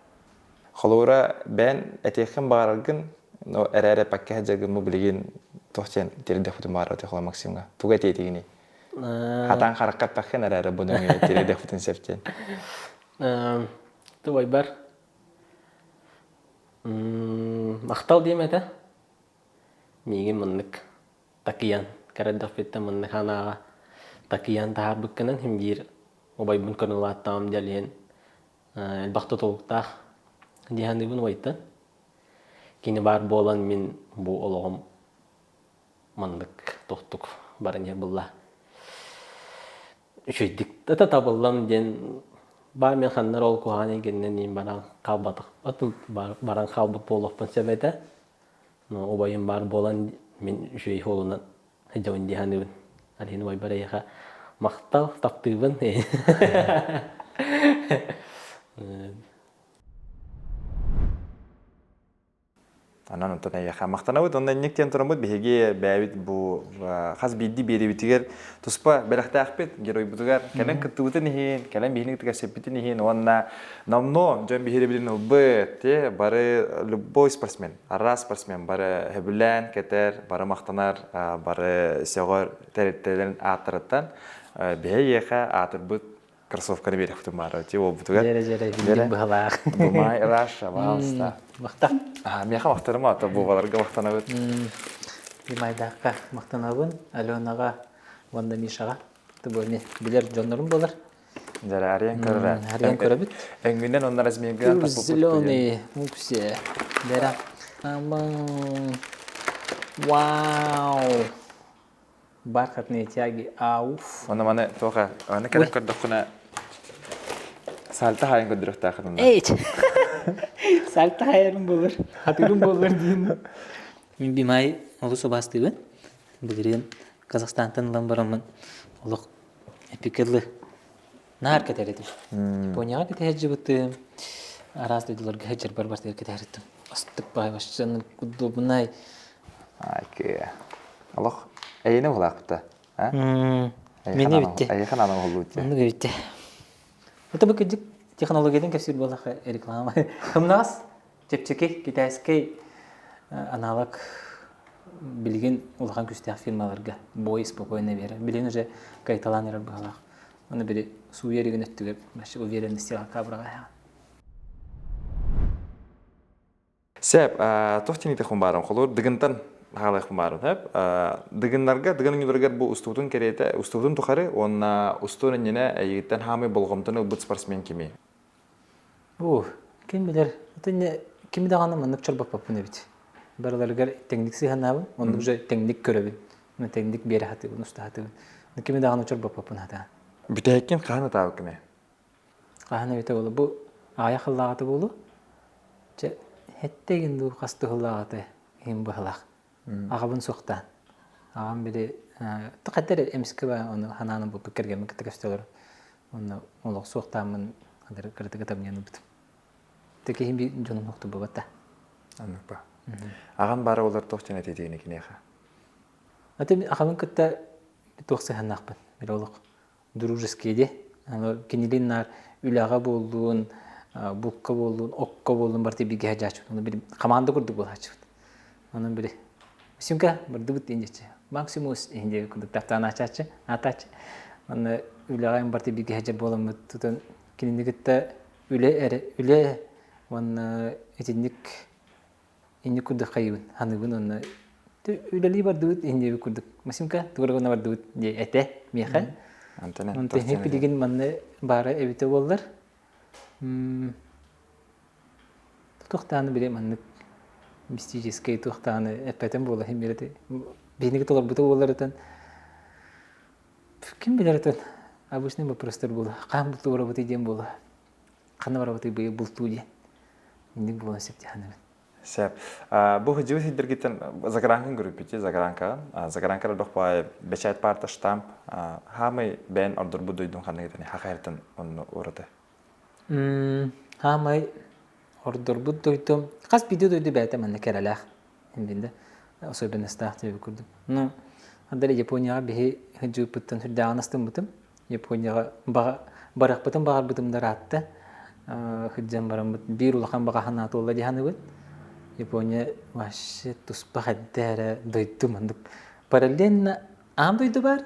Холобура, бэйэн этиэххин баҕараргын, но эрэ эппэккэ сылдьаргын бу билигин туох диэн тиэрдиэхпитин баҕарар холо Максимҥа. Тугу этиэтигиний? Хатаан харахха эппэххин эрээри бу нөҥүө тиэрдиэхпитин сөп диэн. Тубайбар махтал диэм этэ. Миигин маннык такыйан, кэрэрдэхпиттэн маннык санааҕа такыйан таһаарбыккынан син биир убайбын көрөн улааттаҕым диэн элбэх тутулуктаах дии саныыбын убайтан. Кини баар буолан мин бу олоҕум маннык тохтук баран иһэр булла. Үчүгэйдик да табыллан диэн баа мен ханнар ол куһаҕан эйгэннэн иин баран хаалбатах баран хаалбыт буолуохпун сөп этэ. Но убайым баар буолан мин үчүгэй суолунан сылдьабын дии саныыбын. Алин убайбар эйиэхэ махтал, таптыыбын. Онон онтон эйиэхэ махтанабыт. Онно инник диэн тураммыт биһиги бэйэбит бу хас биирдии биэриибитигэр туспа бэлэхтээхпит геройбутугар кэлэн кыттыбытын иһин, кэлэн биһини кытта кэпсэппитин иһин уонна номнуо дьон биһирэбилин ылбыт, бары любой спортсмен, араас спортсмен бары сөбүлээн кэтэр, бары махтанар, бары сөҕөр тэрилтэлэрин ааттарыттан биһиэхэ аатырбыт кроссовканы биэриэхпитин баара ти уолбутугар. Дьэрэ дьэрэ билдим быһалаах. Бумай Раша, пожалуйста. Махта. Миэхэ махтаныма, то бубаларга махтанабыт. Бимайдаахха махтанабын, Аленаҕа уонна Мишаҕа. Бу билэр дьоннорум буолар. Дьэрэ, арыйан көрөр. Арыйан көрөбүт. Өҥүнэн онно размергынан таппыппыт. Зеленый, упсе. Дьэрэ. Вау! Бархатные тяги, ауф. Оны маны тоха, аны кэлэн көрдөххүнэ сальта хайын көрдөрүөхтээххин. Эй! Сальта хайарым болар, хатырым болар диин. Мин бимай олус убаастыыбын. Былырыын Казахстантан ылан бараммын олох. Эпикылы наар кэтэр этим. Японияҕа кэтэ сылдьыбытым, араас дойдуларга сылдьарбар барытыгар кэтэ сырыттым. Астык баай вообще удобнай. Айкы. Олох эйине булаахпыта. Мени битте. Эйихан ана оһоллуутте. Оннук эбитте. Это бу кырдьык технологиятын кэпсиир буоллахха реклама. Кымнаас чэпчэки китайскай аналог билигин улахан күүстээх фирмаларга бой спокойно берер. Билигин уже кайталаан эрэр быһалаах. Оны били сууйар игин өттүгэр вообще уверенности кабраға. Сеп, туох тиниитэх баарым холуур дыгынтан хаалыах баарым хэп. Дыгыннарга, дыгын оҥньууларыгар бу устубутун кэриэтэ, устубутун тухары уонна устуон иннинэ эйигиттэн хаамай болҕомтону ылбыт спортсмен кимий? Уу, ким билэр, итиннэ кими даҕаны маннык чорбоппоппун эбит. Барыларыгар тэҥник сыһыаннаабын, оннук уже тэҥник көрөбүн, тэҥник биэрэ сатыыбын, уста сатыыбын. Кими даҕаны чорбоппоппун хатаан. Бүтэһиккин хаһан ытаабыккыный? Хаһан эбитэ буолуо, бу аҕыйах сыллааҕыта буолуо. Чэ, сэттэ игин дуу, хас да сыллааҕыта иһин быһалаах. Аҕабын суохтаан. Аҕам били хайда эрэ эмискэ ба ону ханаан ылбыппыт кэргэммин кытта көстө олорон. Онно олох суохтааммын кыратык ытамньыан ылбытым. Киһим би дьонум охтубабат да. Аннык ба. Аҕан баара олор туох диэн этиитигини киниэхэ? Аты аҕабын кытта туох сыһыаннаахпын били олох дружеский ди. Кинилин наар үлэҕэ буоллун, булка буоллун, окко буоллун барыта бииргэ сылдьааччыбыт. Ону били команда курдук буолааччыбыт. Онон били Симка бардыбыт диэн диэччи. Максимус иһин диэки курдук таптаан аачааччы, аатааччы. Онно үлэҕэ барыта бииргэ сылдьар буоламмыт тутан кинини кытта үлэ эрэ үлэ уонна итинник инник курдук хайыбын ханыыбын уонна үлэлии бардыбыт иһин курдук Максимка тугу гына бардыбыт диэ этэ миэхэ онтон билигин манна баара эбитэ буоллар туохтааны били маннык мистическэй туохтааны эппэтим буола иһин биэрэ биһиги толорбута буолларытын ким билэр этин обычный вопростар буола хаан бултуу барабытый диэн буола ханна барабытый быйыл бултуу диэн инник буолан сөп дии Сөп. Бу сылдьыбыт сирдэргиттэн загранканы көрүппүт загранкаҕын. Загранкара дох баай бэчээт паарта штамп. Хаамай бэйэн ордорбут дойдун ханнык этини хахайартан онну ураты. Хаамай ордорбут дойдум хас биирдии дойду бэйэтэ манна кэрэлээх Билдэ особенностаах диэбит курдук. Ну, андары Японияҕа биһи сылдьыбыппыттан сүрдээҕин астыммытым. Японияҕа барыахпытын баҕарбытым да ыраатта. Сылдьан бараммыт биир улахан баҕа санаа туолла дии саныыбын. Япония вообще туспа хайда эрэ дойду маннык параллельно аан дойду баар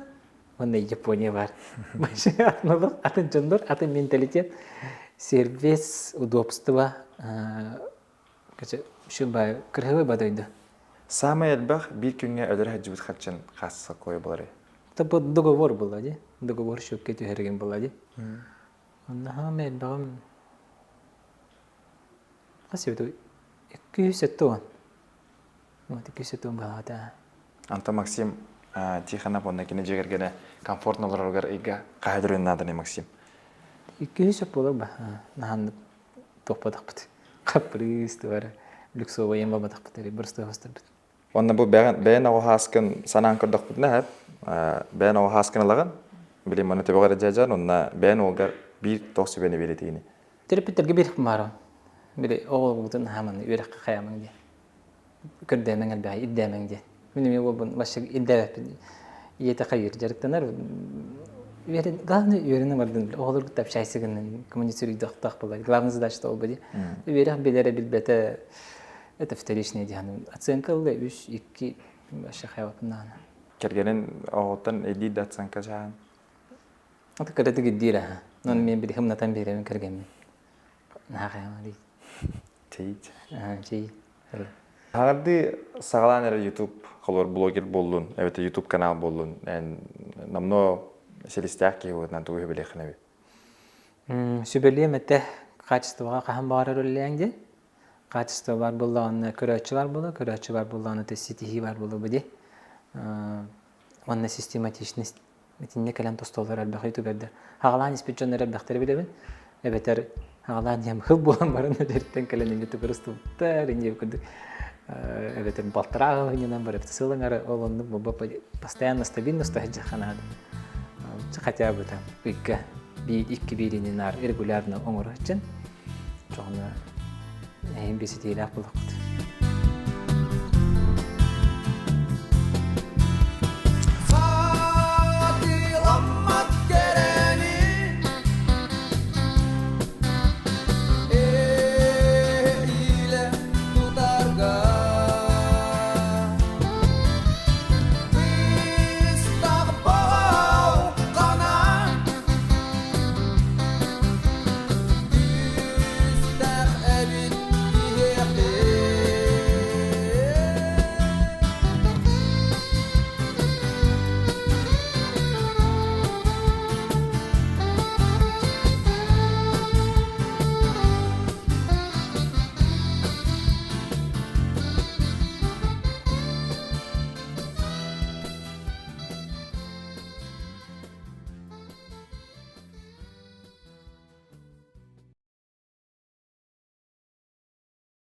уонна Япония баар. Вообще атын атын дьоннор, атын менталитет, сервис, удобство Үчүгэй кырһыбай ба дойду. Саамай элбэх биир күҥҥэ өлөрө сылдьыбыт харчын хас кой буоларый? Это договор была ди. Договор счетка түһэрген была ди. Онно хаамай элбэҕим хас эбит 270. Вот 270 баҕата. Антон Максим Тихонов уонна кини дьиэ кэргэнэ комфортно олороругар ыйга хаһа дөрүн нааданы Максим? 200 буолар ба. Наһаннык туохпатахпыт. Хаппырыыс туора люксовайын бабатахпыт эрэ бырыстыахастарбыт. Уонна бу бэйэн оҕо хааскын санаан көрдөхпүтүнэ эп бэйэн оҕо хааскын ылаҕын били маны төбөҕөр дьадьан уонна бэйэн уолгар биир туох сүбэни биэрэтигини Төрөппүттэргэ биир баарым. Били оҕолоргутун хааман үөрэххэ хайамаҥ диэн. Көрдөмөҥ элбэҕи ирдээмэҥ диэн. Мин эмиэ уолбун вообще ирдээбэппин. Ийэтэ хайыыр дьарыктанар. Үөрэн, главное үөрэнэ бардын. Оҕолоргут общайся гынан коммуницируйдахтаах буолар. Главная задача ол бу Үөрэх билэрэ билбэтэ это вторичное диэн. Оценка ылла үс, икки вообще хайабаппын Кэргэнин оҕоттон эдии да оценка жаан. Аты кыратык ирдиир аха. Оны мен били хымнатан биэрэбин кэргэммин. Наһаа хайамалый. Чэй. Чэй. Хаҥардыы саҕалаан эрэ YouTube холобур блогер буоллун, эбэтэр YouTube канал буоллун, эн номнуо силистээх киһи быһыытынан тугу сүбэлиэххин эбит? Сүбэлиэм этэ качествоҕа хаһан баҕарар үлэлээҥ диэн. Качество баар буоллаҕына көрөөччү баар буолуо, көрөөччү баар буоллаҕына ситиһии баар буолуо дии. Уонна систематичность Итиннэ кэлэн тостоллор элбэх ютубердар. Хаҕалаан испит дьоннор элбэхтэри билэбин. Эбэтэр хаҕалаан диэн быһыл буолан баран эдэртэн кэлэн ютубер устубуттар инде курдук эбэтэр балтараа ыһынньанан барып сылаҥары ол оннук постоянно стабильно стоять наада. Хотя бы там ыйга биир икки биирини наар регулярно оҥоро сылдьан. Чоҕуна эһин биситиилээх булахпыт.